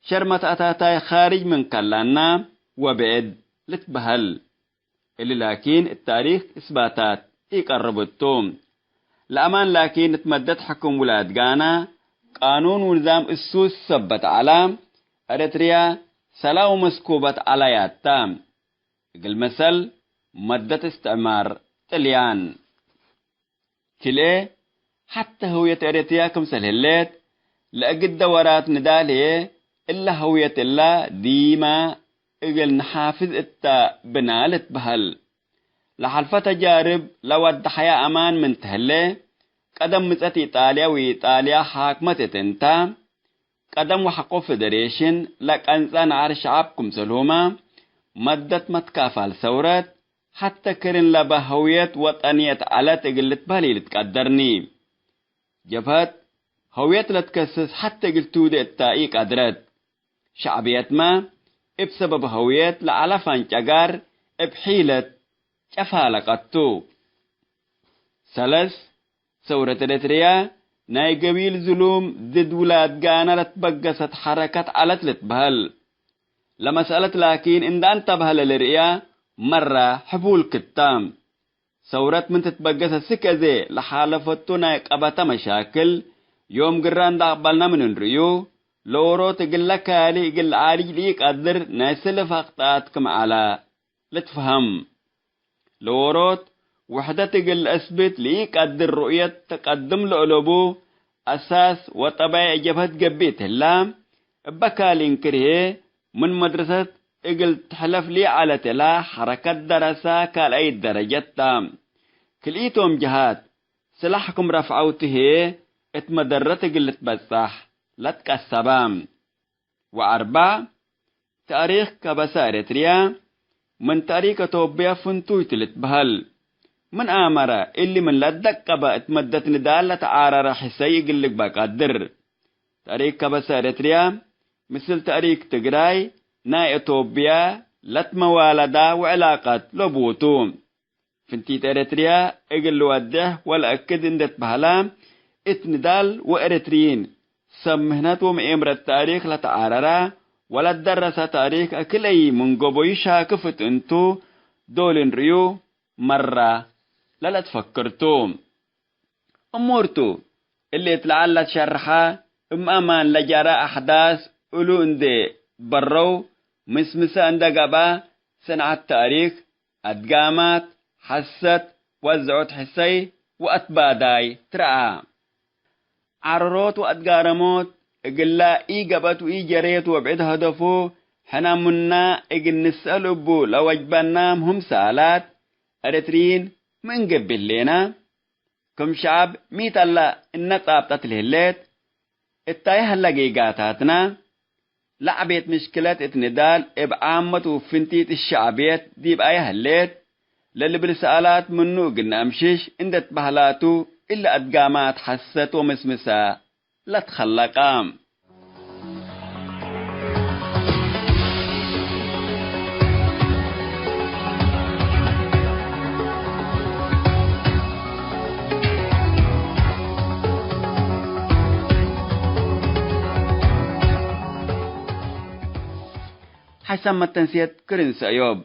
ሸር መትአታታይ ካርጅ ምን ከለነ ወብዕድ ልትበህል። እሊ ላኪን እት ታሪክ እስባታት ኢቀርብ እቱ። ለአማን ላኪን እት መደት ሕክም ውላድ ጋና ቃኑን ወንዛም እሱስ ሰበት ዐለ፣ ኤረትርያ ሰላም ወመስኩበት ዐለያት ተ። እግል መሰል መደት እስትዕማር ጥልያን። ክልኤ፣ ሐተ ህውየት ኤረትርያ ክምሰል ህሌት፣ ለእግደ ወራት ንዳል ህዬ፣ እለ ህውየት እለ ዲመ እግል ነሓፍዝ እተ ብነ ልትበህል። ለሐልፈ ተጃርብ ለወደሐየ አማን ምን ተህሌ፣ ቀደም ምጸት ኢጣልያ ወኢጣልያ ሓክመት እት እንተ፣ ቀደም ወሐቆ ፌደሬሽን ለቀንጸ ነዐር ሸዐብ ክምሰልሁመ፣ መደት መትካፋል ሰውረት፣ ሐተ ክርን ለበ ህውየት ወጠንየት ዐለት እግል ልትበህል ኢልትቀደርኒ። ጀብሀት ህውየት ለትከስስ ሐተ እግል ትውዴ እተ ኢቀድረት። ሸዕብየትመ እብ ሰበብ ህውየት ለዐለ ፈንጨጋር እብ ሒለት ጨፋለቀቱ። ሰለስ፣ ሰውረት ኤረትርያ ናይ ገቢል ዝሉም ድድ ውላድ ጋና ለትበገሰት ሐረከት ዐለት ልትበህል። ለመስአለት ላኪን እንደ አንተበህለ ልርእያ መረ ሕቡል ክታም። ሰውረት ምን ትትበገሰ ስክ አዜ ለሓለፈቱ ናይ ቀበተ መሻክል ዮም ግረ እንደ አቅበልነ ምን እንርእዩ፣ ለዎሮት እግለ ካልእ እግል ለዓልጅ ለኢቀድር ናይ ስልፍ አክጠኣት ክም ዐለ ልትፈሀም። ለዎሮት ውሕደት እግል ለአስብት ለኢቀድር ሩእየት ተቀድም ለአለቡ አሳስ ወጠባይዕ ጀብሀት ገብእ እት ህላ፣ እበ ካልእ እንክር ህዬ ምን መድረሰት እግል ትሕለፍ ለኢዐለት እላ ሐረከት ደረሰ ካልአይት ደረጀት ተ። ክልኢቶም ጀሃት ስላሕ ክም ረፍዐው ቱ ህዬ እት መደረት እግል ልትበጸሕ ለትቀሰበ። ወአርበዕ፣ ታሪክ ከበሰ ኤረትርያ ምን ታሪክ አቶብያ ፍንቱይ ቱ ልትበህል። ምን አመረ እሊ ምን ለትደቀበ እት መደት ንዳል ለተዓረረ ሕሰይ እግል ልግበእ ቀድር። ታሪክ ከበሰ ኤረትርያ ምስል ታሪክ ትግራይ ናይ አቶብያ ለትመዋለዳ ወዕላቀት ለቡ ቱ። ፍንቲት ኤረትርያ እግል ልወዴሕ ወለአክድ እንዴ ትበህላ፣ እት ንዳል ወኤረትርዪን ሰብ ምህነት ወመኤምረት ታሪክ ለተዓረረ ወለትደረሰ ታሪክ አክልአይ ምን ገቦዩ ሻክፍ እት እንቱ ዶል እንርእዩ መረ ለለትፈክር ቱ። እሙር ቱ፣ እሊ እት ለዐል ለትሸርሐ እብ አማን ለጀረ አሕዳስ እሉ እንዴ በረው፣ ምስምሰ እንዴ ገብአ፣ ሰንዐት ታሪክ፣ አድጋማት፣ ሐሰት፣ ወዝዑት ሕሰይ ወአትባዳይ ትረአ። ዐረሮት ወአትጋረሞት እግላ ኢገብአት ወኢጀሬት ወብዕድ ሀደፉ ሕነ ምና እግል ንስአል እቡ ለወጅበና ምህም ሰኣላት፣ ኤረትርዪን ሚ እንገብእ ህሌና? ክም ሸዐብ ሚ ተለ እነ ጻብጠት ለህሌት? እታይ ሀለ ጌጋታትና? ለዐቤት ምሽክለት እት ንዳል እብ ዓመት ወፍንቲት እሸዕብየት ዲብ አየ ህሌት? ለልብል ሰኣላት ምኑ እግል ነአምሽሽ እንዴ ትበህላ ቱ፣ እሊ አድጋማት ሐሰት ወምስምሰ ለትከለቀ። ሐሰን መተንስየት ክርን ሰእዮብ።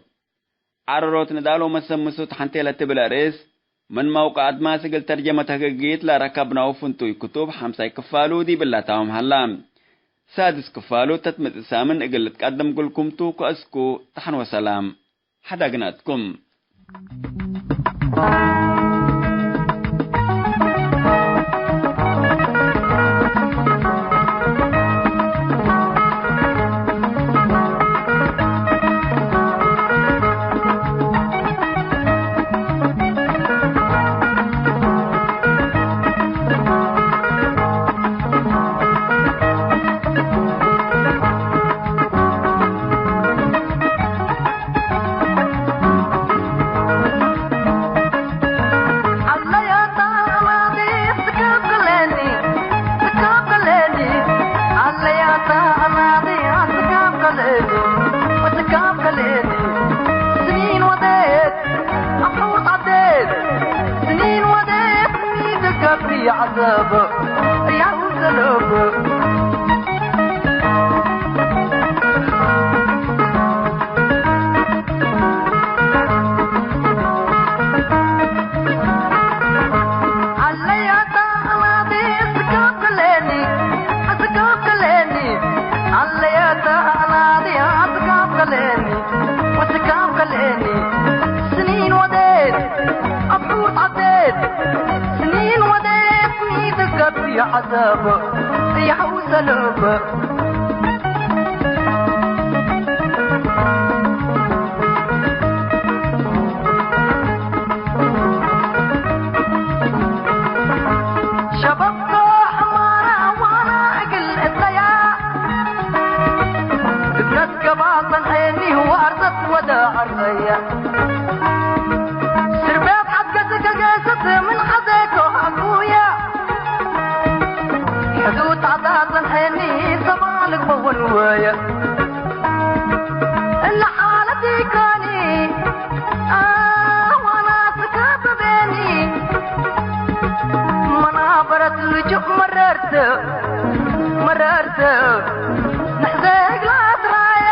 ዐረሮት ንዳል ወመሰምሱት ሐንቴ ለትብል አርእስ፣ ምን መውቀዕ አድማስ እግል ተርጀመት ህግጊት ለረከብነው ፍንቱይ ክቱብ ሐምሳይ ክፋሉ ዲብ ለታምም ሀላ። ሳድስ ክፋሉ ተትመጽእ ሳምን እግል ልትቀደም እግልኩም ቱ። ከእስኩ ተሐን ወሰላም ሐዳግናትኩም። ዘብ ያው ዘልብ አለያታ አናዲ እስካብ ከሌኒ፣ እስካብ ከሌኒ፣ አለያታ አናዲ እስካብ ከሌኒ፣ እስካብ ከሌኒ፣ ስኒን ወዴት፣ አብዑር ዐዴት፣ ስኒን ወዴት፣ ሚ ትገብእ ዐዘብ፣ ያው ዘልብ። ሸበብኮ ሐማራ ዋና እግል እትለያ፣ እብነት ገባ ጸንሐኒ ወአርዘት ወደ አርዘየ። ስርቤት ሐድገት ከገሰት ምን ሐዜኮ አኩየ። ሕዱድ ዐዳ ጸንሐኒ ሰማልክ በወንወየ። እለ ሓለት ኢኮኒ አዋናት ከብቤኒ። መናበረት ልጁእ መረርት፣ መረርት ንሕዜ እግል አትራያ።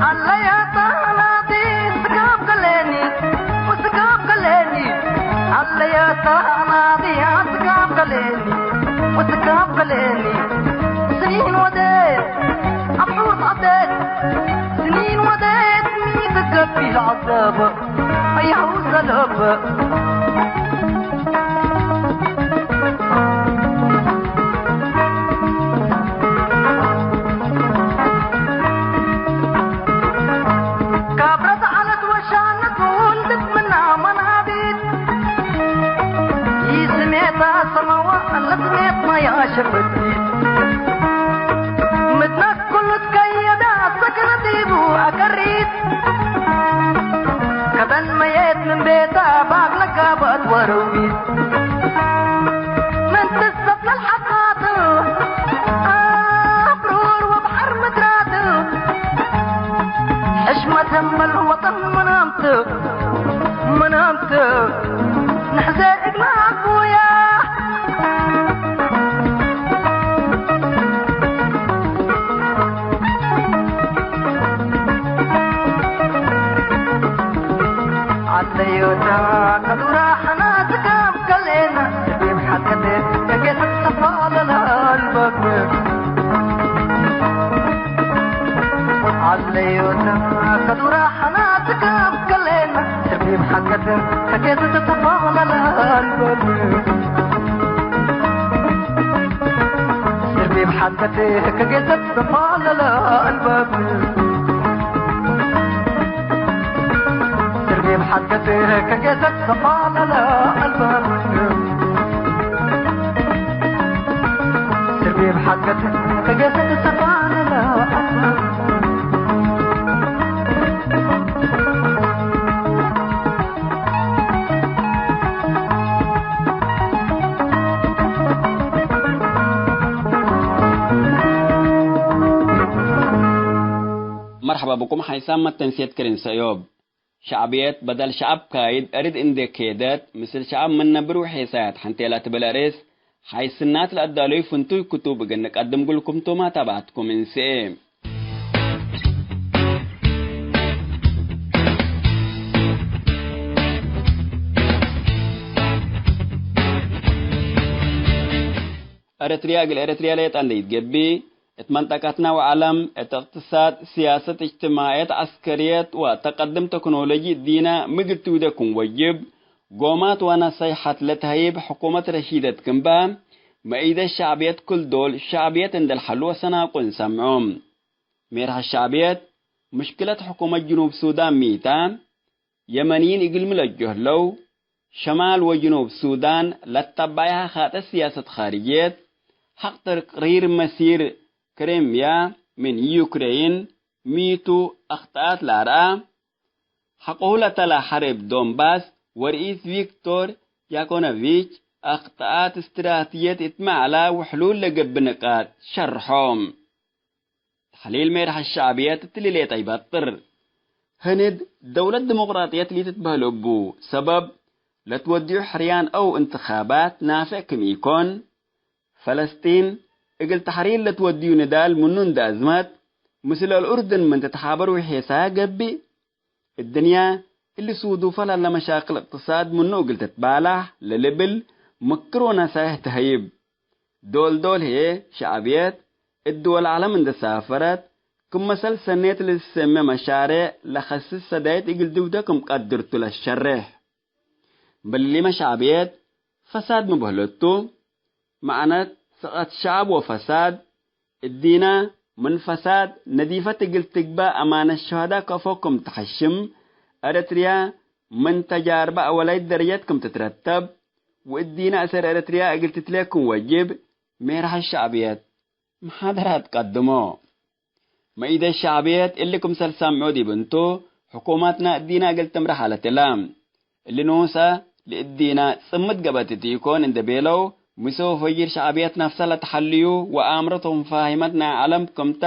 አለያታ ናዲ ስጋብ ገሌኒ ወስጋብ ገሌኒ፣ አለያታ ናዲ ስጋብ ገሌኒ ወስጋብ ገሌኒ፣ ስኒን ወዴት አብዑር ዐዴት፣ ስኒን ወዴት ሚ ትገብእ ለዐዘብ፣ አያሁ ዘለብ። ካብረት ዐለት ወሻነት ወልድት ምና መናቢት፣ ይስሜታ ሰመዋ ለስሜት ማያ ሸፈቲት፣ ምትነክ ኩሉ ትከየዳ ሰክነ ዲቡ አከሪት፣ ከበን መየት ምን ቤታ ባግ ለጋበት ወረዊት፣ ምን ትሰፍ ለልሐቃት አብሩር ወበሐር ምድራት፣ ሕሽመት እምበል ወጠን ምናምት፣ ምናምት ንሕዜ እግለ አቡያ። አለዮታ ከዱራ ሐናት ካብ ከሌና፣ ስቢብ ሐቀቴ ከጌሰት ሰፋ ለለአልበብ። አለዮታ ከዱራ ሐናት ካብ ከሌና፣ ስቢብ ሐቀቴ ከጌሰት ሰፋ ለለአልበብ። ስርቤ ብሓቀት ከጌሰት ሰፋለለ አልባብ። ስርቤ ብሓቀት ከጌሰት ሰፋለለ አልባብ። ስርቤ ብሓቀት ከጌሰት ሰፋለለ አልባብ። መርሐባ ብኩም ሓይሳም መተንሴት ክርን ሰእዮብ። ሸዕብየት በደል ሸዐብ ካይድ አርድ እንዴ ኬደት፣ ምስል ሸዐብ ምን ነብር ወሔሳያት ሐንቴ ለትብል አርእስ ሓይስናት ለአዳለዩ ፍንቱይ ክቱብ እግል ንቀድም እግልኩም ቱ፣ ማታብዐትኩም እንስኤ። ኤረትርያ እግል ኤረትርያ ሌጠ እንዴ ኢትገብእ፣ እት መንጠቀትና ወዐለም፣ እት እቅትሳድ፣ ስያሰት፣ እጅትማዕየት፣ ዐስከርየት ወተቀድም ተክኖሎጂ እዲነ ምግል ትውዴ ክም ወጅብ፣ ጎማት ወነሰይሐት ለተህይብ ሕኩመት ረሺደት ክም በ፣ መኢደት ሸዕብየት ክል ዶል ሸዕብየት እንዴ ለሐሉ ወሰናቁ እንሰምዑ። ሜርሐ ሸዕብየት፣ ምሽክለት ሕኩመት ጅኑብ ሱዳን ሚ ተ፧ የመንይን እግልሚ ለጀህለው፣ ሸማል ወጅኑብ ሱዳን ለተባይሐ ካጠ ስያሰት ካርጅየት፣ ሐቅ ተቅሪር መሲር ክሬምያ ምን ዩክሬይን ሚ ቱ፧ አክጠአት ለአርአ፣ ሐቆሁ ለተላ ሐርብ ዶንባስ ወርኢስ ቪክቶር ያኮነቪች አክጠኣት እስትራትየት እት መዕላ ወሕሉል ለገብእ ንቃጥ ሸርሖም። ተሕሊል ሜርሐ ሸዕብየት እትሊ ሌጠ ይበጥር። ህንድ ደውለት ዲሞቅራጥየት ሊትትበህል እቡ፣ ሰበብ ለትወድዩ ሕርያን አው እንትኻባት ናፍዕ ክም ኢኮን። ፈለስጢን እግል ተሕሪር ለትወድዩ ንዳል ምኑ እንደ አዝመት፣ ምስል አልኡርድን ምን ትትሓበር ውሒሳ ገብእ። እድንያ እሊ ሱዱፈ ለለ መሻክል እቅትሳድ ምኑ እግል ትትባላሕ ለልብል ምክር ወነሳይሕ ተህይብ። ዶል-ዶል ህዬ ሸዕብየት እት ድወል ዐለም እንዴ ሳፈረት፣ ክም መሰል ሰኔት ለልትሰሜ መሻሬዕ ለከስስ ሰዳይት እግል ድውደ ክም ቀድርቱ ለሸሬሕ። እምበል እሊመ ሸዕብየት ፈሳድ ሚ በህለቱ? መዕነት ሰቀት ሸዐብ ወፈሳድ፣ እዲነ ምን ፈሳድ ነዲፈት እግል ትግበእ አማነት ሸሃዳ ከፎ ክም ተሐሽም፣ ኤረትርያ ምን ተጃርበ አወላይት ደረጀት ክም ትትረተብ፣ ወእዲነ አሰር ኤረትርያ እግል ትትሌ ክም ወጅብ፣ ሜርሐ ሸዕብየት መሓደራት ቀድሞ። መኢደት ሸዕብየት እሊ ክምሰል ሳምዑ ዲብ እንቱ፣ ሕኩመትነ እዲነ እግል ትምረሕ ዐለት እለ። እሊ ንኡሰ ለእዲነ ጽምድ ገብአት እት ኢኮን እንዴ ቤለው፣ ምሰ ወፈጅር ሸዕብየት ነፍሰ ለተሐልዩ ወአምረት ወመፋሂመት ናይ ዐለም ክምተ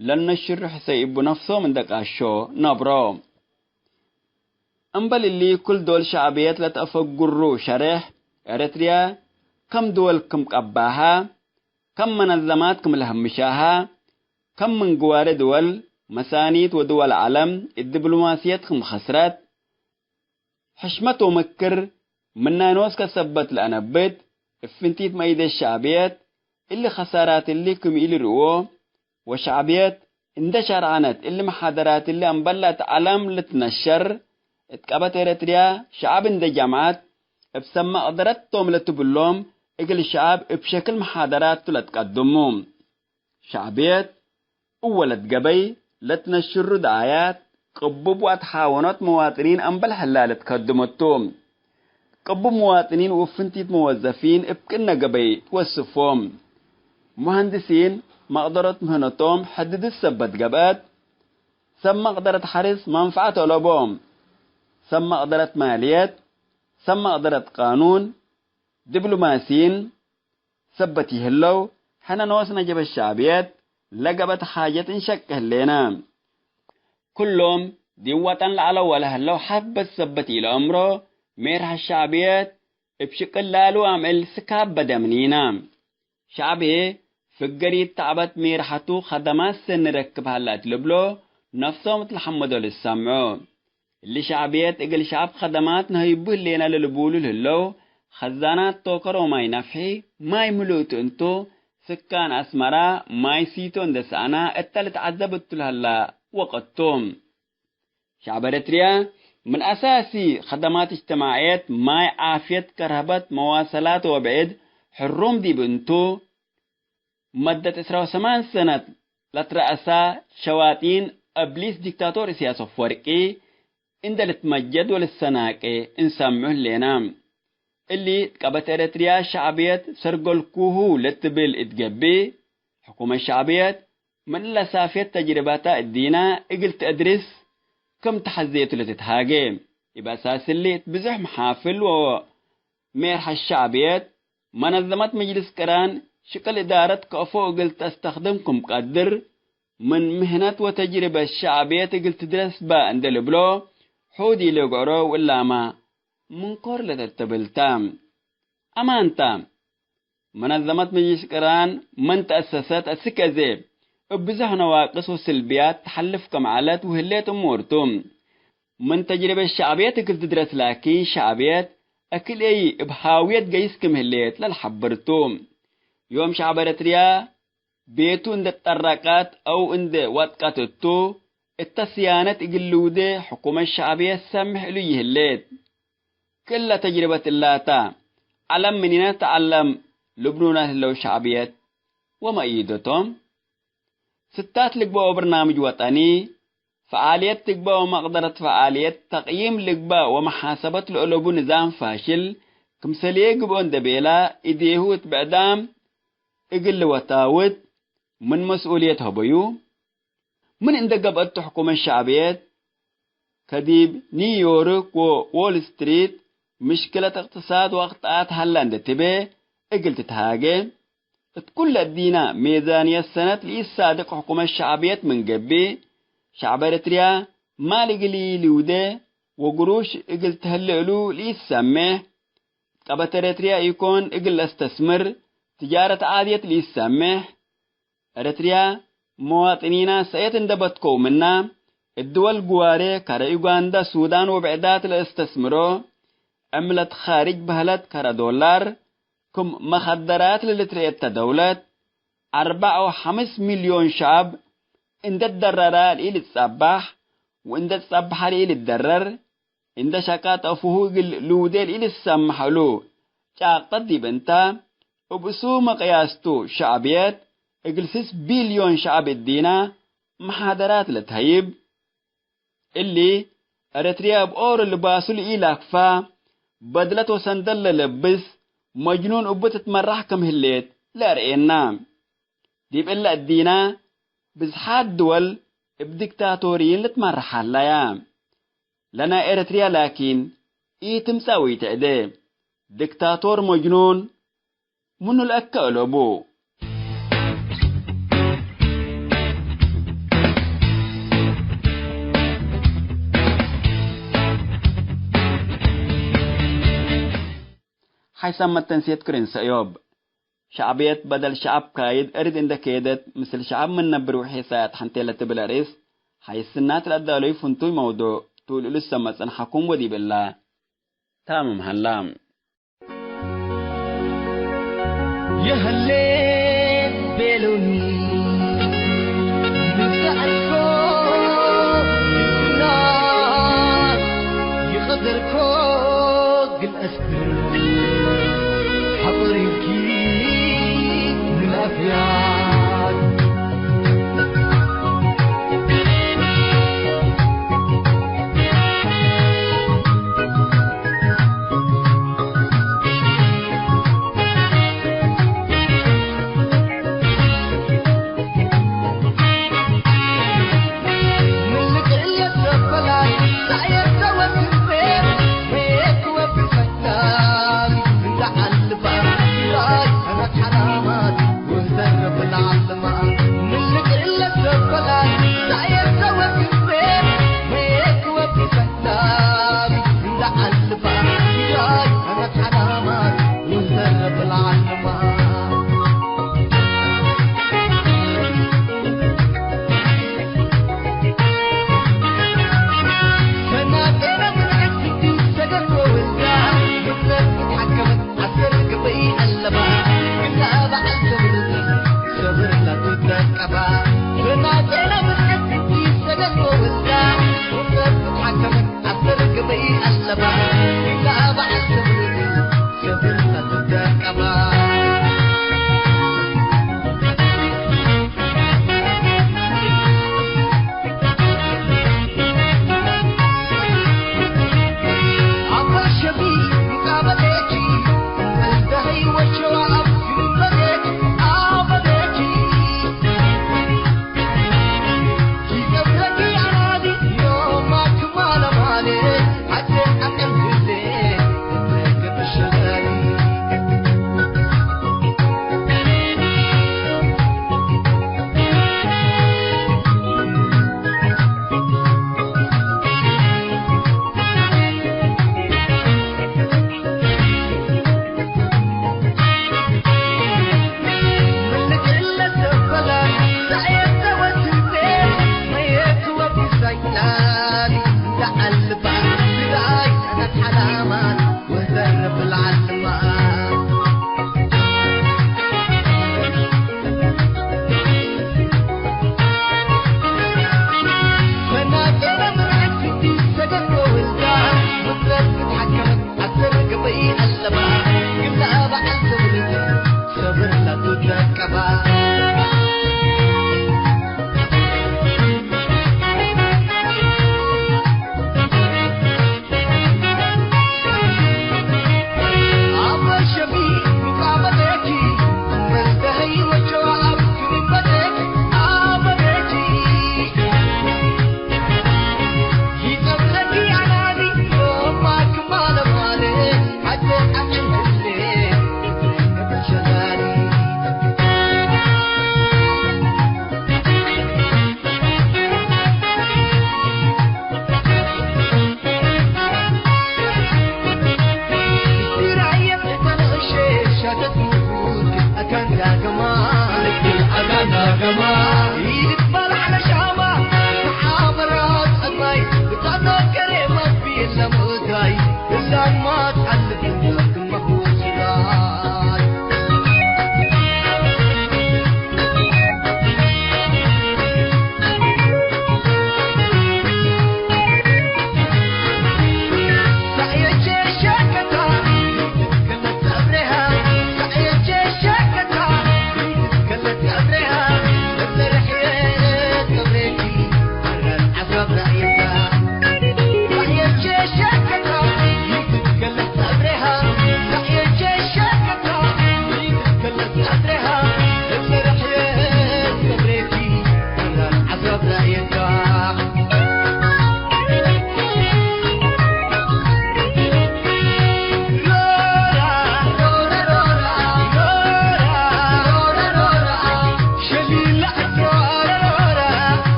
ለነሽሩ ሕሰይ እቡ ነፍሶም እንዴ ቃሾ ነብሮ። እምበል እሊ፣ ክል ዶል ሸዕብየት ለተአፈግሩ ሸሬሕ፣ ኤረትርያ ከም ድወል ክም ቀባሃ፣ ከም መነዘማት ክም ለሀምሻሃ፣ ከም ምን ግዋሬ ድወል፣ መሳኒት ወድወል ዐለም እት ዲብሎማስየት ክም ከስረት፣ ሕሽመት ወምክር ምን ናይ ኖስከ ሰበት ለአነብት፣ እብ ፍንቲት መኢደት ሸዕብየት እሊ ከሳራት እሊ ክም ኢልርእዎ፣ ወሸዕብየት እንዴ ሸርዐነት እሊ መሓደራት እሊ አምበል ለአትዐለም ልትነሸር፣ እት ቀበት ኤረትርያ ሸዐብ እንዴ ጀምዐት፣ እብ ሰብ መቅደረት ቶም ለትብሎም እግል ሸዐብ እብ ሸክል መሓደራት ቱ ለትቀድሙ። ሸዕብየት እወለት ገበይ ለትነሽሩ ደዓያት፣ ቅቡብ ወአትሓወኖት መዋጥኒን አምበል ሕላለት ከድመቱ። ቅቡብ መዋጥኒን ወፍንቲት መወዘፊን እብ ቅነ ገበይ ትወስፎም። ሙሀንድሲን መቅደረት ምህነቶም ሕድድት ሰበት ገብአት። ሰብ መቅደረት ሐርስ መንፈዐት አለቦም። ሰብ መቅደረት ማልየት፣ ሰብ መቅደረት ቃኑን፣ ዲብሎማሲን፣ ሰበት ይህለው፣ ሕነ ኖስነ ጀበ ሸዕብየት ለገብአት ሓጀት እንሸቄ ህሌነ። ኩሎም ዲብ ወጠን ለዐለው ወለሀለው ሐበት ሰበት ኢለአምሮ፣ ሜርሐ ሸዕብየት እብ ሽቅል ላሉ አምዕል ስካብ በደምኒነ። ሸዕብ ህዬ ፍገሪት ተዕበት ሜርሐቱ ከደማት ሰኒ ረክብ ሀላ እት ልብሎ ነፍሶም እት ለሐመዶ ልሰምዖ። እሊ ሸዕብየት እግል ሸዐብ ከደማት ነህይቡ ህሌነ ለልቡሉ ለህለው፣ ኸዛናት ቶከር ወማይ ነፍሒ፣ ማይ ምሉእ እቱ እንቱ፣ ስካን አስመራ፣ ማይ ሲቶ እንዴ ሰአና እተ ልትዐዘብ እቱ ለሀላ ወቅት ቱ። ሸዐብ ኤረትርያ ምን አሳሲ ከደማት እጅትማዕየት፣ ማይ፣ ዓፍየት፣ ከርሀበት፣ መዋሰላት ወብዕድ ሕሩም ዲብ እንቱ፣ መደት ዕስራ ወሰማን ሰነት ለትረአሳ ሸዋጢን እብሊስ ዲክታቶር እስያስ አፍወርቂ እንዴ ልትመጀድ ወልትሰናቄ እንሰምዑ ህሌና። እሊ ቀበት ኤረትርያ ሸዕብየት ሰርጎልኩሁ ለትብል እት ገብእ፣ ሕኩመት ሸዕብየት ምን ለሳፍየት ተጅርበተ እዲነ እግል ተአድርስ ክም ተሐዜቱ ለትትሃጌ። እብ አሳስ እሊ እት ብዞሕ መሓፍል ወ ሜርሐ ሸዕብየት፣ መነዘመት መጅልስ ቅራን ሽቅል እዳረት ከአፎ እግል ተአስተክድም ክም ቀድር፣ ምን ምህነት ወተጅርበት ሸዕብየት እግል ትድረስ በ እንዴ ልብሎ፣ ሑድ ኢልግዕሮ ወእላመ ምንኮር ለተተብል ተ። አማን ተ። መነዘመት መጅልስ ቅራን ምን ተአሰሰት አስክ አዜ፣ እብ ብዞሕ ነዋቅስ ወስልብያት ተሐልፍ ክም ዐለት ወህሌት እሙር ቱ። ምን ተጅርበት ሸዕብየት እግል ትድረስ ላኪን፣ ሸዕብየት አክልኤይ እብ ሃውየት ገይስ ክም ህሌት ለልሐብር ቱ። ዮም ሸዕብ ኤረትርያ ቤቱ እንዴ ጠረቀት አው እንዴ ወጥቀት እቱ፣ እተ ስያነት እግል ልውዴ ሕኩመት ሸዕብየት ሰምሕ እሉ ይህሌት። ክለ ተጅርበት እላታ፣ ዐለም ምኒነ ተዐለም ልብሉና ህለው ሸዕብየት ወመእይደቶም። ስታት ልግበኦ በርናምጅ ወጠኒ፣ ፈዓልየት ትግበእ ወመቅደረት ፈዓልየት ተቅይም ልግበእ ወመሓሰበት ለአለቡ ንዛም ፋሽል፣ ክምሰልዬ ግብኦ እንዴ ቤላ፣ እዴሁ እት ብዕዳም እግል ልወታውት ምን መስኡልየት ሀበዩ። ምን እንዴ ገብአቱ ሕኩመት ሸዕብየት፣ ከዲብ ኒውዮርክ ወዎል ስትሪት ምሽክለት እቅትሳድ ወአክጠኣት ሀላ እንዴ ትቤ እግል ትትሃጌ፣ እት ኩለ እዲና ሜዛንየት ሰነት ለኢሳድቅ ሕኩመት ሸዕብየት ምን ገብእ፣ ሸዕብ ኤረትርያ ማል እግል ኢሊውዴ ወግሩሽ እግል ተህሌ እሉ ለኢሰሜሕ፣ ቀበት ኤረትርያ ኢኮን እግል ለአስተስምር፣ ትጃረት ዓድየት ለኢሰሜሕ፣ ኤረትርያ መዋጥኒና ሰእየት እንዴ በትከው ምና፣ እት ድወል ግዋሬ ከረ ዩጋንዳ፣ ሱዳን ወብዕዳት ለእስተስምሮ ዕምለት ኻርጅ በህለት ከረ ዶላር ክም መኸደራት ለልትርኤ እተ ደውለት፣ አርበዕ ወሐምስ ሚልዮን ሸዐብ እንዴ ትደረራ ለኢልትጸባሕ ወእንዴ ትጸበሐ ለኢልትደረር፣ እንዴ ሸቃጠፉሁ እግል ልውዴ ለኢልትሰመሕ እሉ ጫቅጠት ዲብ እንተ፣ እብ እሱ መቅያስቱ ሸዕብየት እግል ስስ ቢልዮን ሸዐብ እዲና መሓደራት ለትሀይብ። እሊ፣ ኤረትርያ እብ ኦሮ ልባሱ ለኢላክፋ፣ በድለት ወሰንደል ለለብስ መጅኑን እቡ ትትመራሕ ክም ህሌት ለአርኤና። ዲብ እለ እዲና፣ ብዝሓት ድወል እብ ዲክታቶርይን ልትመራሕ ሀለያ። ለናይ ኤረትርያ ላኪን፣ ኢትምጸእ ወኢትዕዴ። ዲክታቶር መጅኑን ምኑ ለአከ እሎቡ። ሓይሳም መተንስየት ክርን ሰእዮብ። ሸዕብየት በደል ሸዐብ ካይድ እርድ እንዴ ኬደት፣ ምስል ሸዐብ ምን ነብር ውሒሳያት ሐንቴ ለትብል አርእስ፣ ሐይስናት ለአዳሎዩ ፍንቱይ መውዱዕ ቱ፣ ልእሉ ሰመ ጸንሐኩም ወዲብ እላ ታምም ሀላ። የሀሌት ቤሉኒ ንብዛዕኮ ግብና ይቀደርኮ ግል አስክር ሐጠሪኪ ምን አፍያት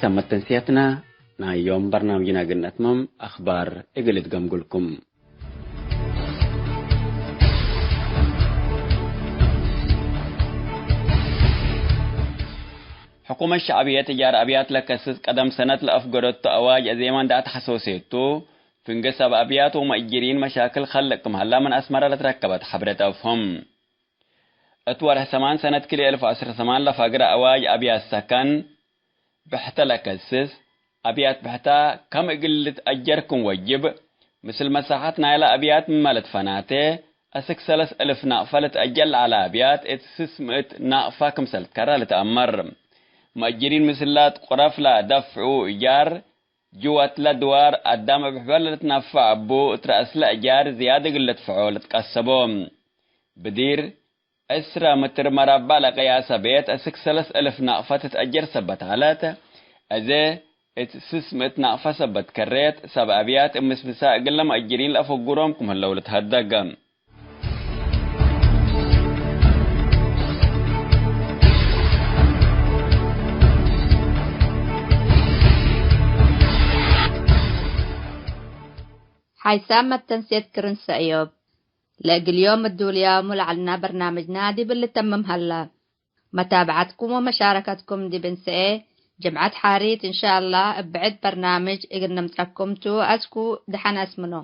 ተመት ተንስያትና ናይ ዮም በርናምጅና እግል ነትመም አኽባር እግል እትገምጉልኩም። ሕኩመት ሸዕብየት እጃር አብያት ለከስስ ቀደም ሰነት ለአፍገረቱ አዋጅ አዜመ እንደ አትሐሶሴቱ፣ ፍንጌ ሰብ አብያት ወመእጅሪን መሻክል ከልቅ ክም ሀላ ምን አስመረ ለትረከበት ሐብሬት አፍሁም። እት ወርሕ ሰማን ሰነት ክልኤ እልፍ ወዐስር ሰማን ለፈግረ አዋጅ አብያት ሰከን ብሕተ ለከስስ፣ አብያት ብሕታ ከም እግል ልትአጀር ክም ወጅብ፣ ምስል መሳሐት ናይለ አብያት ምመ ልትፈናቴ፣ አስክ ሰለስ እልፍ ናቅፈ ልትአጀር ለዐለ አብያት እት ስስ ምእት ናቅፈ ክምሰል ትከረ ልትአመር። መእጅሪን ምስል ላትቁረፍ ለደፍዑ እጃር፣ ጅወት ለድዋር አዳም እብ ሕበር ለልትነፈዕ እቡ፣ እት ረአስለ እጃር ዝያድ እግል ልድፍዖ ልትቀሰቦ። ብዲር፣ ዕስረ ምትር መረበዕ ለቀያሰ ቤት አስክ ሰለስ እልፍ ናቅፈ ትትአጀር ሰበት ዐለት። አዜ እት ስስ ምእት ናቅፈ ሰበት ከሬት፣ ሰብ አብያት እብ ምስምሳ እግለ መእጅሪን ለአፈጉሮም ክም ህለው ልትሀደግ። ሓይሳም መተንሴት ክርን ሰእዮብ። ለእግል ዮም እዱልያሙ ለዐልና በርናምጅና ዲብ ልተምም ሀላ። መታብዐትኩም ወመሻረከትኩም ዲብ እንሰኤ፣ ጅምዐት ሓሪት እንሻአላህ እብ ብዕድ በርናምጅ እግል ንምጽአኩም ቱ። አስኩ ደሐን አስምኖ።